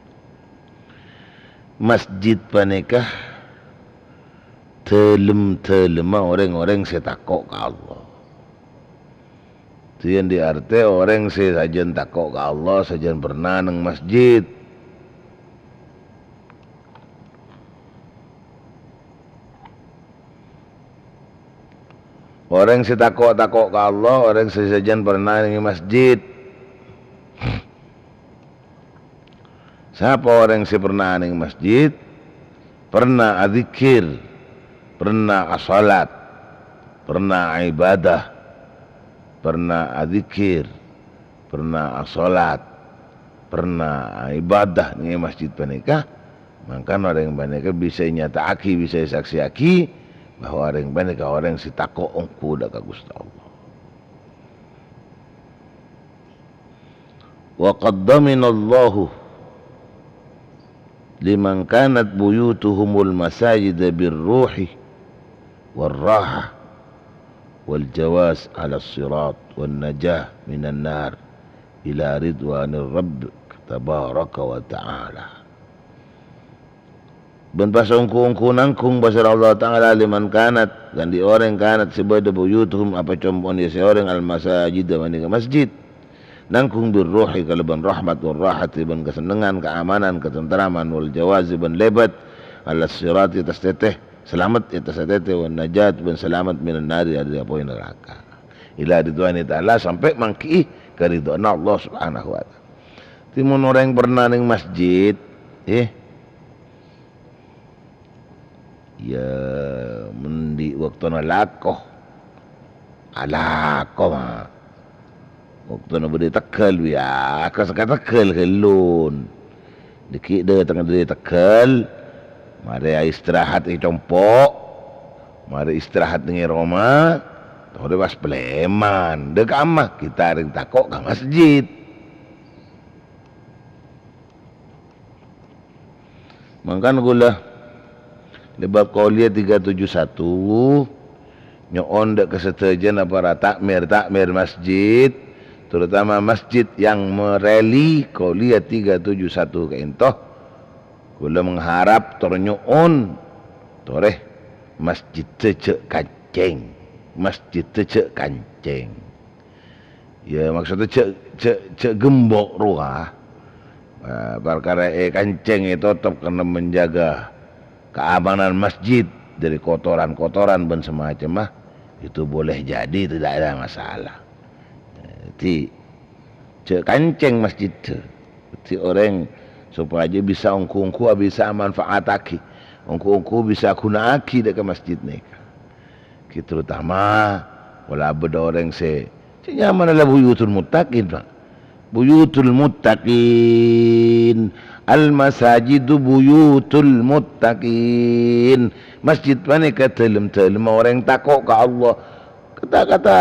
Masjid panèka dâlem-dâlemma orèng-orèng sè tako' ka Allah. Dhiyâ andi' artè orèng sè sajân tako' ka Allah, sajân pernah neng masjid. Orèng sè tako', tako' ka Allah, orèng sè sajân pernah neng masjid. Sapa orèng sè pernah neng masjid, pernah adzikir, pernah asolat, pernah ibadah, pernah adzikir, pernah asolat, pernah ibadah neng masjid panèka, mangkana orèng panèka bisa nyata'aghi, bisa saksèyaghi bahwa orèng panèka orèng sè tako' ongghu dâ' ka Ghustè Allah. Wa qad dhaminallahu liman kanat buyutuhumul masajida bir ruhi war rahah wal jawaz 'alas sirat wan najah minan nar ila ridwanir rabb tabaraka wa ta'ala. Bân pas ongghu-ongghu nangghung pasèra Allah Ta'ala liman kanat, ka andi' orèng kanat sè bâdâ buyutuhum apa compo'na sè orèng al-masajida panèka masjid. Nangghung bir ruhi kalabân rahmat wal rahati bân kasennengngan, kaamanan, katentraman wal jawazi bân lèbât, 'alas sirati attas tètè, salamet è attas tètè, wan najat bân salamet minan nari dâri apoy naraka. Ila ridwani ta'ala, sampè' mangghi'i karidhoanna Allah Subhanahu wa Ta'ala. Dhâddhi mon orèng pernah neng masjid, eh, Iyâ, mon andi' bâktona lako, alako, ma'. Bâktona bâdâ è Tegal, iyâ, ka-, ka Tegal ghâllu. Dâgghi' dâtengnga dâri Tegal, marè aistirahat è compo', marè istirahat neng è roma, torè pas palèman. Dâ' ka'amma, kita rèng tako' ka masjid. Mangkana kaulâ, lèbât Qauliyah tiga tujuh satu, nyo'on dâ' ka sadhâjâna para takmir-takmir masjid, terutama masjid yang mereli Qauliyah tiga tujuh satu ka'ènto. Kaulâ mengharap tor nyo'on, torè masjid jhâ' kancèng, masjid jhâ' kancèng. Iyâ, maksodda jhâ', jhâ', jhâ' gembok rowa. Eh, parkara èkancèng, ètotop karena menjaga keamanan masjid dari kotoran-kotoran bân semacamma, itu boleh jadi tidak ada masalah. Dhâddhi, jhâ' kancèng masjid. Dhâddhi orèng sopajâ bisa ongghu-ongghu bisa amanfaataghi, ongghu-ongghu bisa aghuna'aghi dâ' ka masjid nèka. Ghi terutama pola bâdâ orèng sè, sè nyamana la buyutul muttaqin, Pak. Buyutul muttaqin. Al masajidu buyutul muttaqin. Masjid panèka dâlem-dâlemma orèng tako' ka Allah. Kata-kata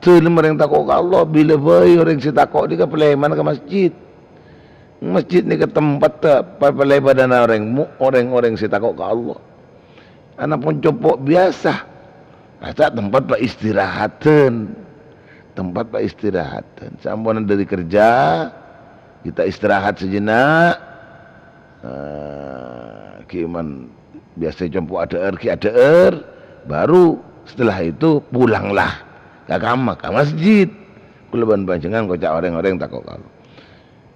dâlem orèng tako' ka Allah, bilâ bhâi orèng sè tako' nèka palèman ka masjid. Masjid nèka tempat, eh, pa-, palèbâdhânna orèng mu-, orèng-orèng sè tako' ka Allah. Anapon compo' biyasa. Ata' tempat paistirahadhân. Tempat paistirahadhân. Samponna dâri kerja, kita istirahat sejenak. Eh, ghi' man biyasa compo' adhâ'âr, ghi' adhâ'âr, baru setelah itu pulanglah ka kamma, ka masjid. Kaulâ bân panjhennengngan koca' orèng-orèng tako' ka Allah.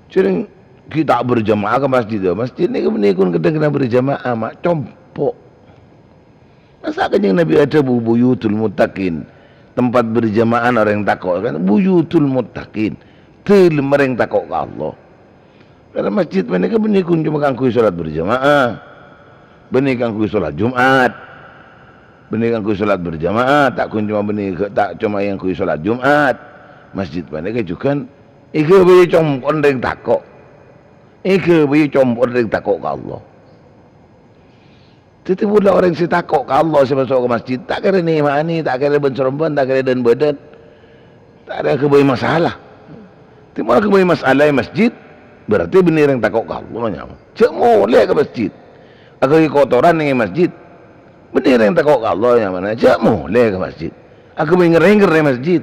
Jhâreng ghi' ta' berjamaah ka masjid, ya. Masjid nèka bânnè kun kadhâng-kadhâng berjamaah, ma' compo'. Masa Kanjeng Nabi adhâbu buyutul muttaqin, tempat berjamaah orèng tako', kan? Buyutul muttaqin, dâlem orèng tako' ka Allah. Karena masjid panèka bânnè kun coma kaangghuy sholat berjamaah, bânnè kaangghuy sholat Jumat, bânnè kaangghuy sholat berjamaah, ta' kun coma bânnè, ta' coma èangghuy sholat Jumat. Masjid panèka jhughân èghâbây compo'na orèng tako'. Èghâbây compo'na orèng tako' ka Allah. Dhâddhi, pola orèng sè tako' ka Allah sè maso' ka masjid, ta' kèra nèma'anè, ta' kèra bân-sarombân, ta' kèra dhân-bâdhân, ta' kèra aghâbây masalah. Dhâddhi, mon aghâbây masalah è masjid, berarti bânnè orèng tako' ka Allah, nyamana. Jhâ' molè ka masjid. Aghâbây kotoran nèng è masjid, bânnè orèng tako' ka Allah, nyamana. Jhâ' molè ka masjid. Aghâbây ngèr-ngèngghâr è masjid,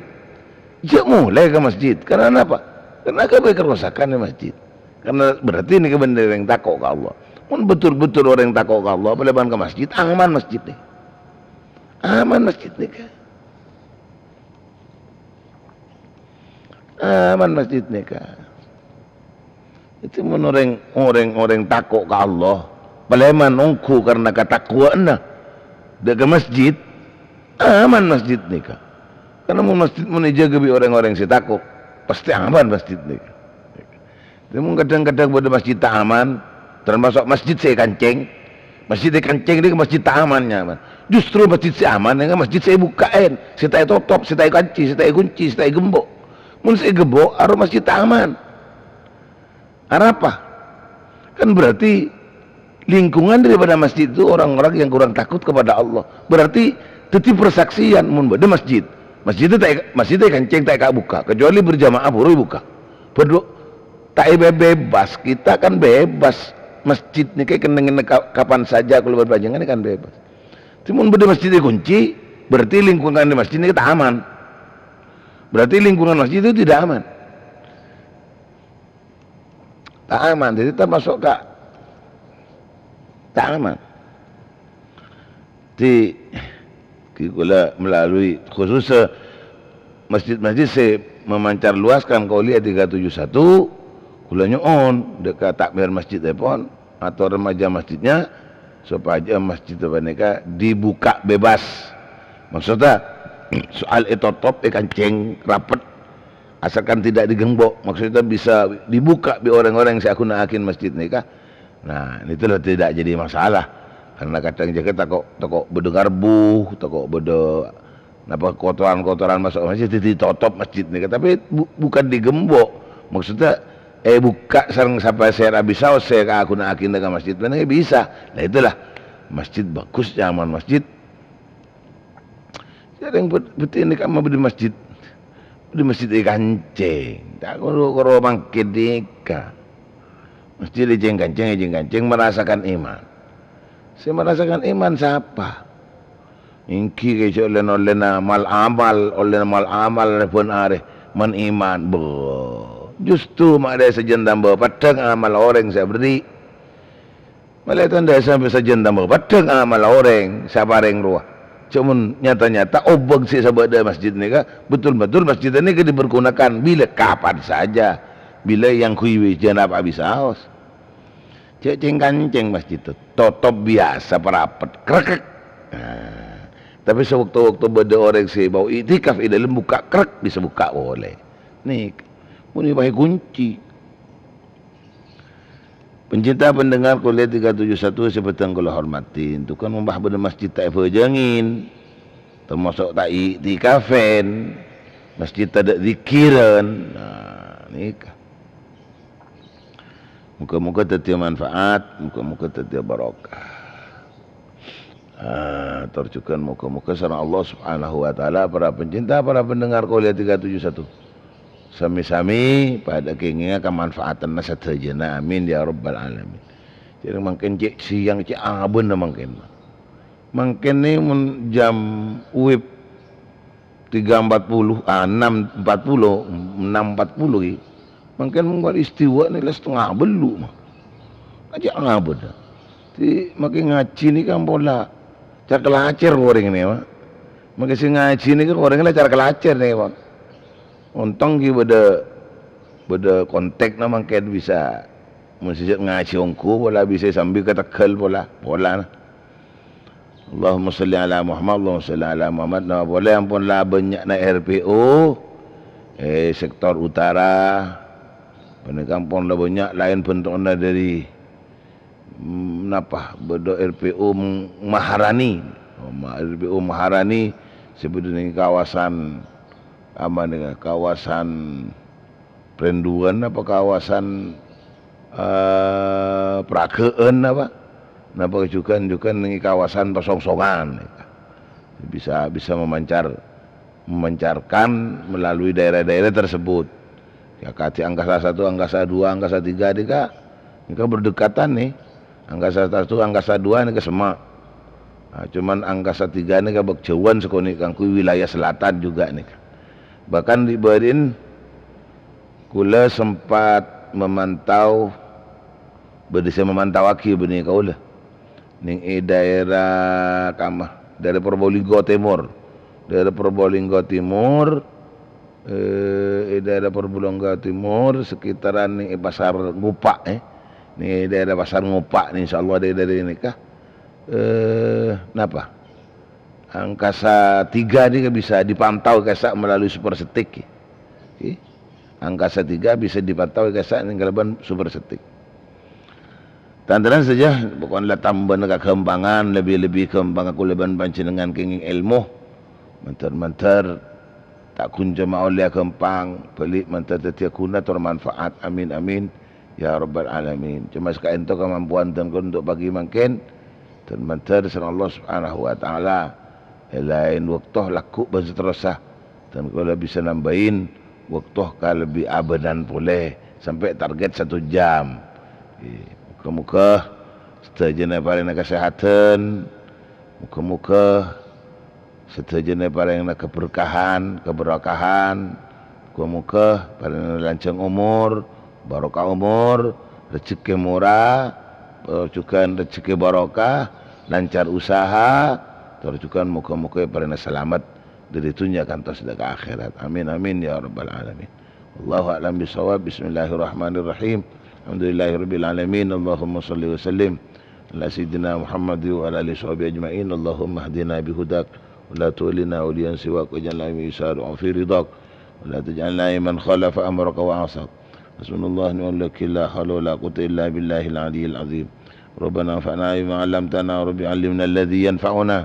jhâ' molè ka masjid. Karena napa? Karena aghâbây karosakan è masjid. Karena berarti nèka bânnè orèng tako' ka Allah. Mon betul-betul orèng tako' ka Allah, palèman ka masjid, aman masjid nèka. Aman masjid nèka. Aman masjid nèka. Itu mon orèng, orèng, orèng tako' ka Allah, palèman ongghu karena katakwa'anna dâ' ka masjid, aman masjid nèka. Karena mon masjid mon èjâgâ bi' orèng-orèng sè tako', pastè aman masjid nèka. Dhâddhi, mon kadhâng-kadhâng bâdâ masjid ta' aman, termasuk masjid sè èkancèng. Masjid èkancèng nèka masjid ta' aman, nyamana. Justru masjid sè aman nèka masjid sè èbukka'è, sè ta' ètotop, sè ta' èkancè, sè ta' èkunci, sè ta' ègembok. Mon sè ègembok, arowa masjid ta' aman. Arapa? Kan berarti lingkungan daripada masjid itu orang-orang yang kurang takut kepada Allah. Berarti dhâddhi persaksian mon bâdâ masjid. Masjid ta' è-, masjid ta' èkancèng, ta' èkabukka', kecuali berjamaah bhuru èbukka'. Berdua, ta' èbe-, bebas, kita kan bebas. Masjid nèka kennengnganna ka-, kapan saja, kaulâ bân panjhennengngan kan bebas. Dhâddhi mon bâdâ masjid èkunci, berarti lingkungan di masjid nèka ta' aman. Berarti lingkungan masjid itu tidak aman. Ta' aman, dhâddhi termasuk ka ta' aman. Di, di kaulâ melalui khusus, eh, masjid-masjid sè memancar luaskan Qauliyah tiga tujuh satu, kaulâ nyo'on dâ' ka takmir masjidèpon atau remaja masjidnya, sopajâ masjid panèka dibuka bebas. Maksudnya, soal ètotop, èkancèng rapet, asalkan tidak digembok, maksudnya bisa dibuka bi' orèng-orèng sè aghuna'aghi masjid nèka. Nah, itulah tidak jadi masalah. Karena kadhâng jâgâ tako', tako' bâdâ ngarbu, tako' bâdâ napa kotoran-kotoran maso' masjid, dhâddhi totop masjid nèka. Tapi bu-, bukan digembok. Maksudnya, eh, buka sareng sapa sè rabi saos sè aghuna'aghi ka masjid, nèka bisa. Nah, itulah masjid bagus, nyaman masjid. Sareng bet-, bhâdhi nèka ma' bâdâ masjid. Bâdâ masjid èkancèng. Ta' koro-koro mangkèn nèka. Masjid èjhâng-kancèng, èjhâng-kancèng merasakan iman. Sè merasakan iman sapa? Èngghi kèjhâ' ollèna-ollèna mal-amal, ollèna mal-amal bân arè man iman. Bâh, justru ma' dâ' sajân tamba peddhâng amal orèng sè aberri'. Malè tandhâ sampè' sajân tamba peddhâng amal orèng sè aparèng rowa. Ca'na nyata-nyata obâng sè sabâdâ masjid nèka, betul-betul masjid nèka dipergunakan bilâ kapan saja. Bilâ èyangghuy wijâna apa bisaos. Cè' cèng-kancèng masjidda, totop biyasa parapet, krek. Nah, tapè sawaktu-waktu bâdâ orèng sè bâu i'tikaf è dâlem bukka' krek, bisa bukka' polè. Nèka, mon èpaè kunci. Pencinta pendengar Kuliah tiga tujuh satu sè bhâdhân kaulâ hormatè, ènto kan mon bâdâ masjid ta' èbhâjângè, tamaso' ta' i'tikafè, masjid tadâ' dzikirân. Nah, nèka. Moga-moga dhâddhiyâ manfaat, moga-moga dhâddhiyâ barokah. Ah, tor jhughân moga-moga sareng Allah Subhanahu wa Ta'ala, para pencinta, para pendengar Kuliah tiga tujuh satu, sami-sami padâ kèngènga kamanfaatanna sadhâjâna. Amin, ya rabbal alamin. Jhâ' rèng mangkèn cè' sèyang, cè' abâna mangkèn. Mangkèn nè mon jam uwib tiga empat puluh, ah, enam empat puluh, enam empat puluh ghi. Mangkèn mon bâdâ istiwa nè la setengah bellu', mah. Ajâ' ngabâdâ. Ti, makè ngajhi nèka ampon la car-kalacèr orèng nè, mah. Makè sè ngajhi nèka orèng la car-kalacèr nè, mah. Ontong ghi bâdâ, bâdâ kontakna mangkèn bisa. Mon sè ngajhi ongghu pola bisa sambi ka Tegal pola, polana. Allahumma shalli ala Muhammad, Allahumma shalli ala Muhammad. Napa polè ampon la bânnya'na R P O, eh, sektor utara. Panèka ampon la bânnya' laèn bento'na dâri, mm, napa, bâdâ R P O M-, Maharani. Oh, ma-, R P O Maharani sè bâdâ nèng kawasan, apa nèka, kawasan Prenduan apa kawasan, eh, Pragaan apa? Napa jhughân-jhughân nèng kawasan pasongsongan. Bisa, bisa memancar-, memancarkan melalui daerah-daerah tersebut. Ya, kadhi angkasa satu, angkasa dua, angkasa tiga nèka, nèka berdekatan nè. Angkasa satu, angkasa dua nèka semma'. Nah, cuman angkasa tiga nèka bâk jhâuwân sakonè' kaangghuy wilayah selatan juga nèka. Bahkan di Barin, kaulâ sempat memantau, bâdâ sè mamantauaghi bânnè kaulâ. Nèng è daerah kama, daerah Probolinggo Timur. Daerah Probolinggo Timur, eh, è daerah Probolinggo Timur, sekitaran nèng è Pasar Ngopa', eh. Nèng è daerah Pasar Ngopa', nèng, insyaallah, daerah, daerah nèka. Eh, napa? Angkasa tiga nèka bisa dipantau ka'issa' melalui Super Setik, ya. Oke. Angkasa tiga bisa dipantau ka'issa' nèng kalabân Super Setik. Tan-tarètan sadhâjâ, pokokna la tambâna kaghâmpangan, lebbi-lebbi ghâmpangnga kaulâ bân panjhennengngan kèngèng èlmo. Mandhâr-mandhâr ta' ghun coma ollèya ghâmpang, bâli' mandhâr dhâddhiyâ ghuna tor manfaat. Amin, amin. Ya Rabbal Alamin. Coma sakaènto kamampowan dhân kaulâ untuk pagi mangkèn, dhân mandhâr sareng Allah Subhanahu wa Ta'ala. È laèn bâkto lagghu' bân saterrossa, dhân kaulâ bisa nambâi bâkto kalebbi abânan polè, sampè' target satu jam. È, moghâ-moghâ sadhâjâna èparèngana kasèhadhân, moghâ-moghâ sadhâjâna èparèngana kaberkahan, kaberkahan. Moghâ-moghâ parèngana lanjhâng omor, barokah omor, rejhekkè mora, tor jhughân rejhekkè barokah, lancar usaha, tor jhughân moghâ-moghâ èparèngana salamet dâri dhunnya kantos dâ' ka akhèrat. Amin, amin, ya rabbal alamin. Wallahu a'lam bishawab. Bismillahirrahmanirrahim. Alhamdulillahirabbil alamin. Allahumma shalli wa sallim ala sayyidina Muhammad wa ala alihi washabihi ajma'in. Allahumma hdina bihudak, wa la tuwallina waliyan siwak, waj'alna mimman yusari'u fi ridak, wa la taj'alna mimman khalafa amraka wa 'asak. Hasbunallahu wa ni'mal wakil, la haula wa la quwwata illa billahil aliyyil azim. Rabbana anfa'na bima 'allamtana, Rabbi 'allimna alladzi yanfa'una,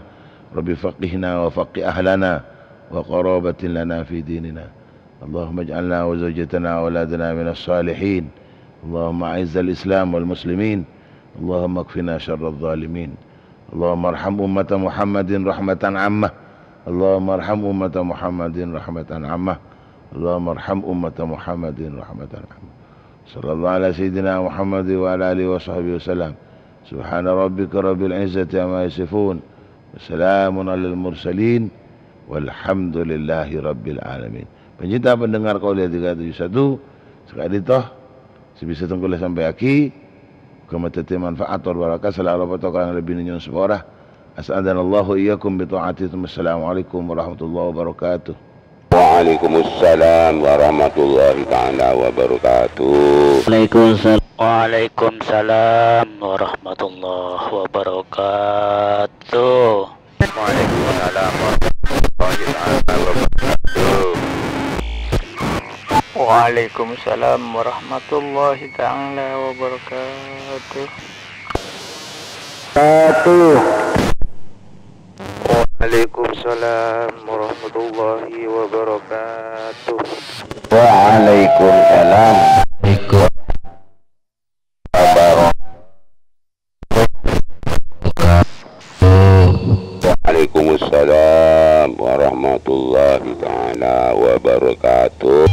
Rabbi faqqihna wa faqqih ahlana, wa qarabatin lana fi dinina. اللهم اجعلنا وزوجتنا وأولادنا من الصالحين. اللهم أعز الإسلام والمسلمين. اللهم اكفنا شر الظالمين. اللهم ارحم أمة محمد رحمة عامة. اللهم ارحم أمة محمد رحمة عامة. اللهم ارحم أمة محمد رحمة عامة. صلى الله على سيدنا محمد وعلى آله وصحبه وسلم. سبحان ربك رب العزة عما يصفون. وسلام على المرسلين. والحمد لله رب العالمين. Panjhennengngan pendengar Kuliah tiga tujuh satu, saka'dinto sè bisa dhân kaulâ sampèyaghi, moghâ dhâddhi manfaat tor barokah, salah bâdâ kurang lebbina nyo'on sapora. As'adanallahu wa iyyakum bi ta'atihi. Assalamualaikum warahmatullahi wabarakatuh. Waalaikumsalam warahmatullahi taala wabarakatuh. Waalaikumsalam. Waalaikumsalam warahmatullahi wabarakatuh. Waalaikumsalam warahmatullahi taala wabarakatuh. Waalaikumsalam warahmatullahi taala wabarakatuh. Satu. Waalaikumsalam warahmatullahi wabarakatuh. Waalaikumsalam. Waalaikumsalam. Waalaikumsalam warahmatullahi taala wabarakatuh.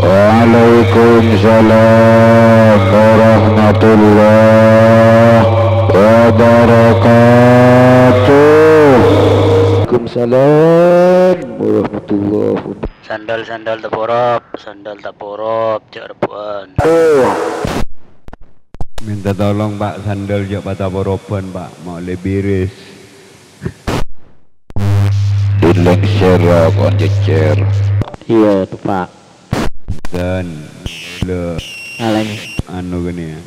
Waalaikumsalam warahmatullahi wabarakatuh. Waalaikumsalam warahmatullahi wabarakatuh. Sandal, sandal taporop, sandal taporop, jhâ' rebbhuwân. Minta tolong, Pak, sandal jhâ' pataporoban, Pak. Mau lebiris. Dileng sera kon jejer. Iyâ, to, Pak. Dan le Ngaleng. Anu gini ya.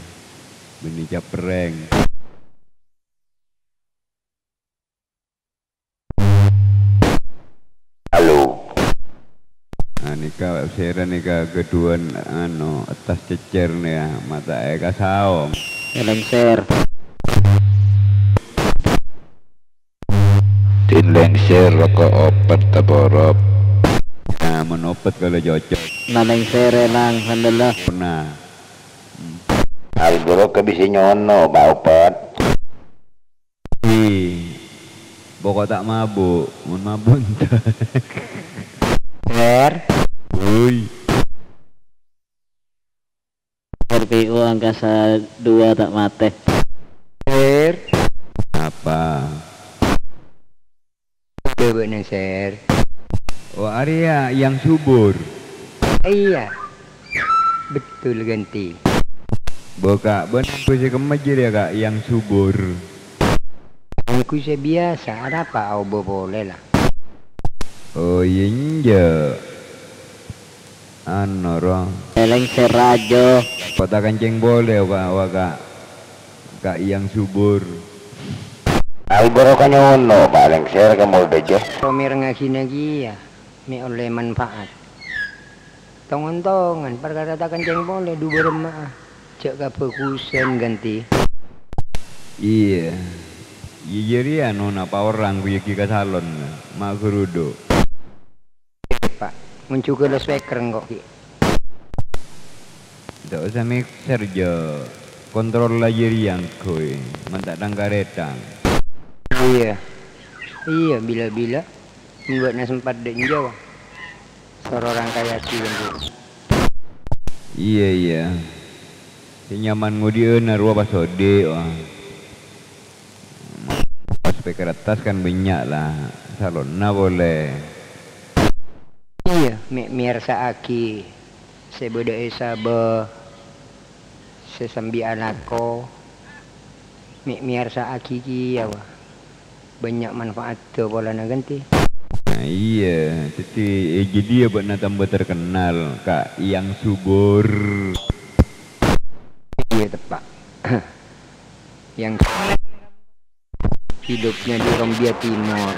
Bini capreng. Halo. Nah, nèka sèra nèka ghâdhuwân, anu, attas cècèr nèka, mata'è ka saong. Lèngsèr. Din lèngsèr roko' opet taporop. Nah, mon opet kalau cocok. Nah, lèngsèr èlang sandella. Pernah. Al Barokah bisa nyono, Pak Opet. Ih, pokok ta' mabuk, mon mabuk entar. Ler. Woi. R P U angkasa dua ta' matè. Ler. Apa? Coba nang share. Oh, arèya yang subur. Iya. Betul ganti. Boka, bân bâjâ kemma jârèya, Kak, yang subur. Aku sè biasa, ada apa aoba polè lah. Oh, iya, enjâ'. Anu, ro. Lèngsèr rajâ. Kota kenceng polè, Kak, wa, Kak. Kak yang subur. Al Barokah nyono, palèng sèra ka Molda, jâ. Romer ngajhina kèya, mè' ollè manfaat. Tong-ontongan, parkara ta' kenceng polè, dhu bârâmma'a. Jhâ' kabhâghusân, ganti. Iya. Iya, jârèya, no, napa orang, gu, yâ, ghi ka salon, ma' ghârudu'. Pak, mon jhughâ loudspeaker engko' ghi'. Ta' osa mixer, jâ. Kontrol la jârèya engko', mon ta' tang-karètang. Iyâ. Iyâ, bilâ-bilâ. Mon bâ'na sempat dâ' enjâ', wa. Soro rangkayaghi, engko'. Iyâ, iyâ. Sè nyaman ngodhi'âna rowa pas odi', wa. Pas pèkkèr attas kan bânnya' la, salonna polè. Iyâ, mè' mèyarsa'aghi sè bâdâ è sabâ, sè sambi alako, mè' mèyarsa'aghi kèya, wa. Bânnya' manfaatta polana ganti. Nah, iyâ, dhâddhi, eh, jâdiyâ bâ'na tambâ terkenal, Kak Yang Subur. Iyâ, teppa'. Yang hidupnya di Rombia Timur,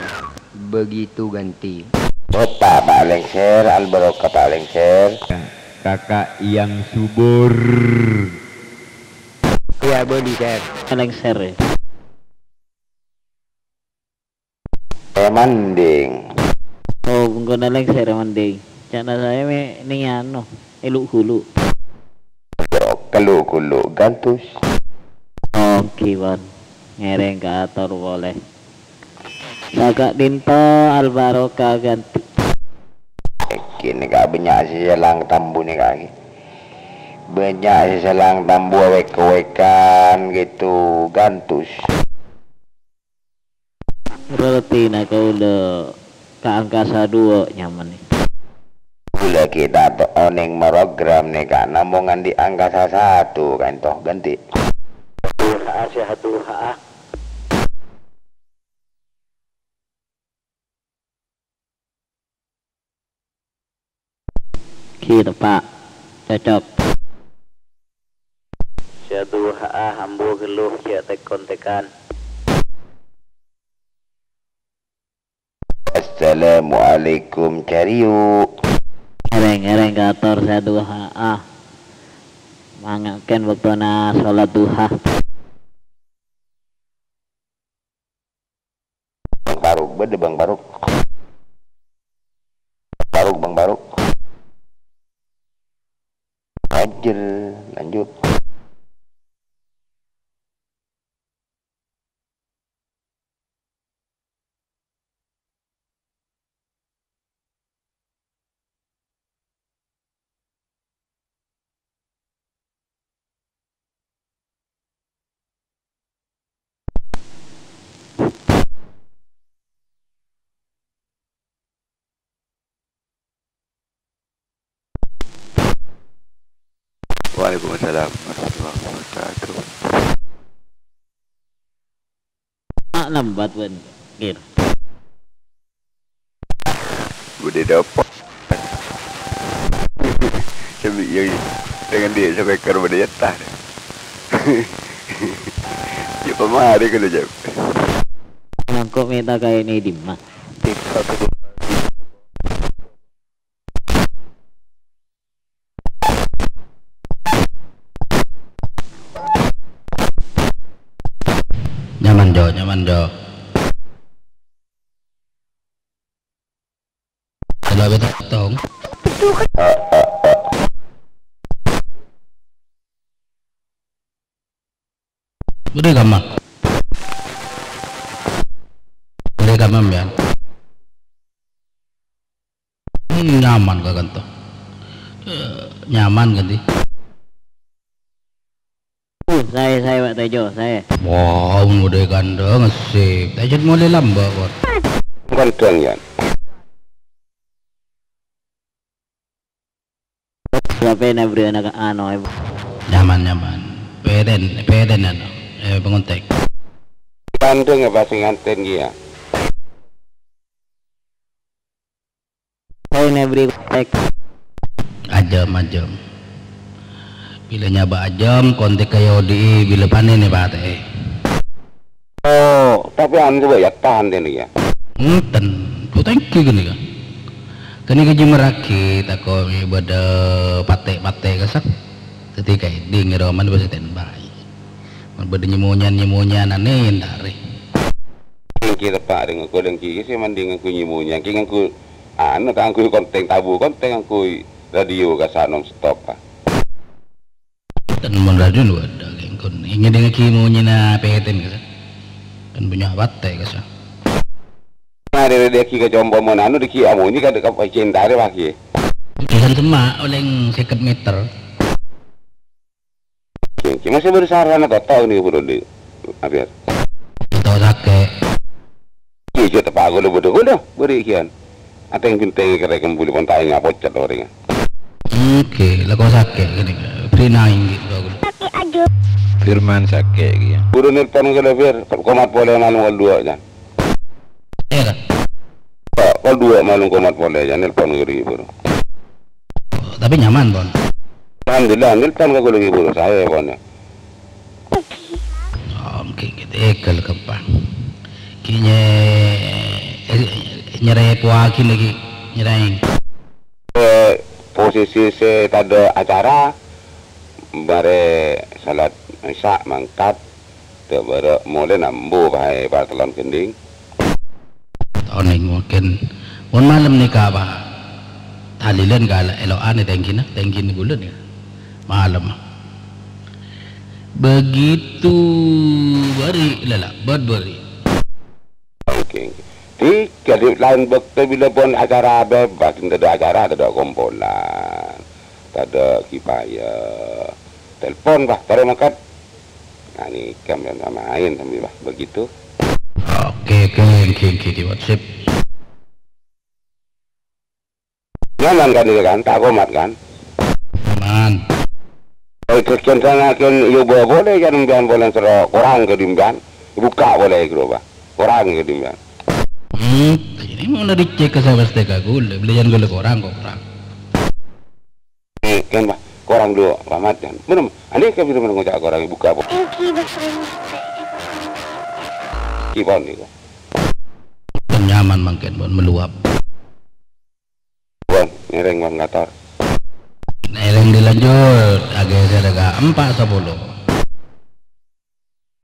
begitu ganti. Opa' palèng sèr, Al Barokah palèng sèr. Kakak yang subur. Iya, bâli, sèr. Palèng sèr, ya. Eh, manding. Oh, bengkona lèngsèr manding. Ca'na saè mè' neng anu, è lu-ghulu. Kelu-kelu gantus. Oke, Wan. Ngèrèng ka ator polè. Saka dinto Al Barokah ganti. Kènè ka bânnya' sè selang tambu nè ka. Bânnya' sè selang tambu awèk-kowèkan gitu, gantus. Rartèna kaulâ ka angkasa dua nyaman, nè. Kaulâ ghi' ta' onèng program nèka, namong andi' angkasa satu, kan, toh, ganti. Ha'a, sehat dulu, ha'a. Sè teppa'. Cocok. Sè duwâ'â ambu ghâllu jhâ' tek-kontekan. Assalamualaikum, cariu. Ngèrèng-ngèrèng kator sè duwâ'â. Mangkèn bâktona sholat duha. Bang Faruk, bâdâ Bang Faruk. Faruk, Bang Faruk. Ajel, lanjut. Waalaikumsalam warahmatullahi wabarakatuh. Ah, lambat, Wan. Gir. Budi dapat. Sambil yang dengan dia speaker budi jatah. Ya, pemari kena jawab. Mangko mènta kaènè dimma? Nyaman, Jo, nyaman, Jo. Coba beta tong. Budi kamma. Budi kamma, ya. Hmm, nyaman ka kanto. Eh, nyaman kan, di? Uh, saè, saè, Pak Tejo, saè. Wah, mun udah kandang, sip. Tajud mulai lamba', Bos. Kandang, ya. Sampai nabri anak anu, eh. Nyaman, nyaman. Peden, peden anu. Eh, pengontek. Kandang apa sing nganten dia? Saè nabri kontek. Ajâm, ajâm. Bilâ nyabâ ajâm, kontek kaya odi'i, bilâ panèn èpatè'è. Oh, tapè anu coba ya, tahan deh nih ya. Enten, putengki gini kan. Kani ka jimerraghi, tako' bâdâ patè'-patè' kasak. Dâddhi kaèdhing, roman bâsa standby. Mon bâdâ nyè-monyèyan-nyè-monyèyan anè, entarè. Èngghi teppa' rèng, engko' èngghi sè mandhi ngangguy nyè-monyèyan, èngghi ngangguy, anu, ta' ngangguy kontèng, tabu kontèng, ngangguy radio kassa' non stop, ah. Ten mon radio nu ada, èngghi ngèdingngaghi monyèna pètèn kassa'. Kan punya patè' kassa'. Mari radio èngghi ka compo' mon anu, èngghi amonye ka, ka, ka entarè, wah, ghi. Bisan semma' olèng sèket meter. Cuma sè bâdâ sarana tao-tao nèka buru dhi'. Abiyâr. Tao sakè'. Iyâ, jhâ' teppa' ghulâ bâdâ ghulâ, bâri' kèyan. Atèng-bintèng kèrèkèm bulâ pon taènga pocet orèngnga. Oke, lako sakè' kènè. Bri naing gitu aku. Firman sakè' kèya. Buru nelpon ghulâ, Bir. Komat polè malem kol duwâ', Jan. Iyâ, Kak. Kok, kok duwâ' malem komat polè, ya, nelpon ka ghulâ buru. Oh, tapi nyaman, Pon? Alhamdulillah, nelpon ka ghulâ buru, saè, Pon, ya. Oh, oke, gitu. Eh, kalau kepang. Kènè, eh, nyerè poagi lagi, nyerè. Eh, posisi sè tadâ' acara, marè salat Isya' mangkat, Tè' bârâ' molè nambu bhâi partellon ghândhing. Onèng mungkin. Mon malem nèka, Pak, tahlilan kala èlo'an è tèngghina, tèngghina ghulâ nèka. Malem. Begitu bâri', lala, bât bâri'. Oke, oke. Di, jadi laèn bâkto bilâ pon acara bebas, tadâ' acara, tadâ' kompolan, tadâ' kifayah. Telepon, Pak, terro mangkat. Nah, nèka kan maèn sambi, Pak, begitu. Oke, oke, oke, oke, di WhatsApp. Nyaman kan nèka kan? Ta' komat kan? Aman. Oi, terus kèn sana kèn nyoba polè kan sampèyan polè soro korang ka dimban. Buka polè gro, Pak. Korang ka dimban. Hmm, ini mau dicek ke saya pasti ka ghulâ, belian ghulâ korang kok korang. Kan, Pak, korang dua, Pak Mat, kan. Bener, aneh kan bener ngoca' korang buka apa? Ki pon niku. Nyaman mangkèn pon meluap. Pon, ngereng pon kator. Ngereng dilanjut, ageser ka empat sepuluh.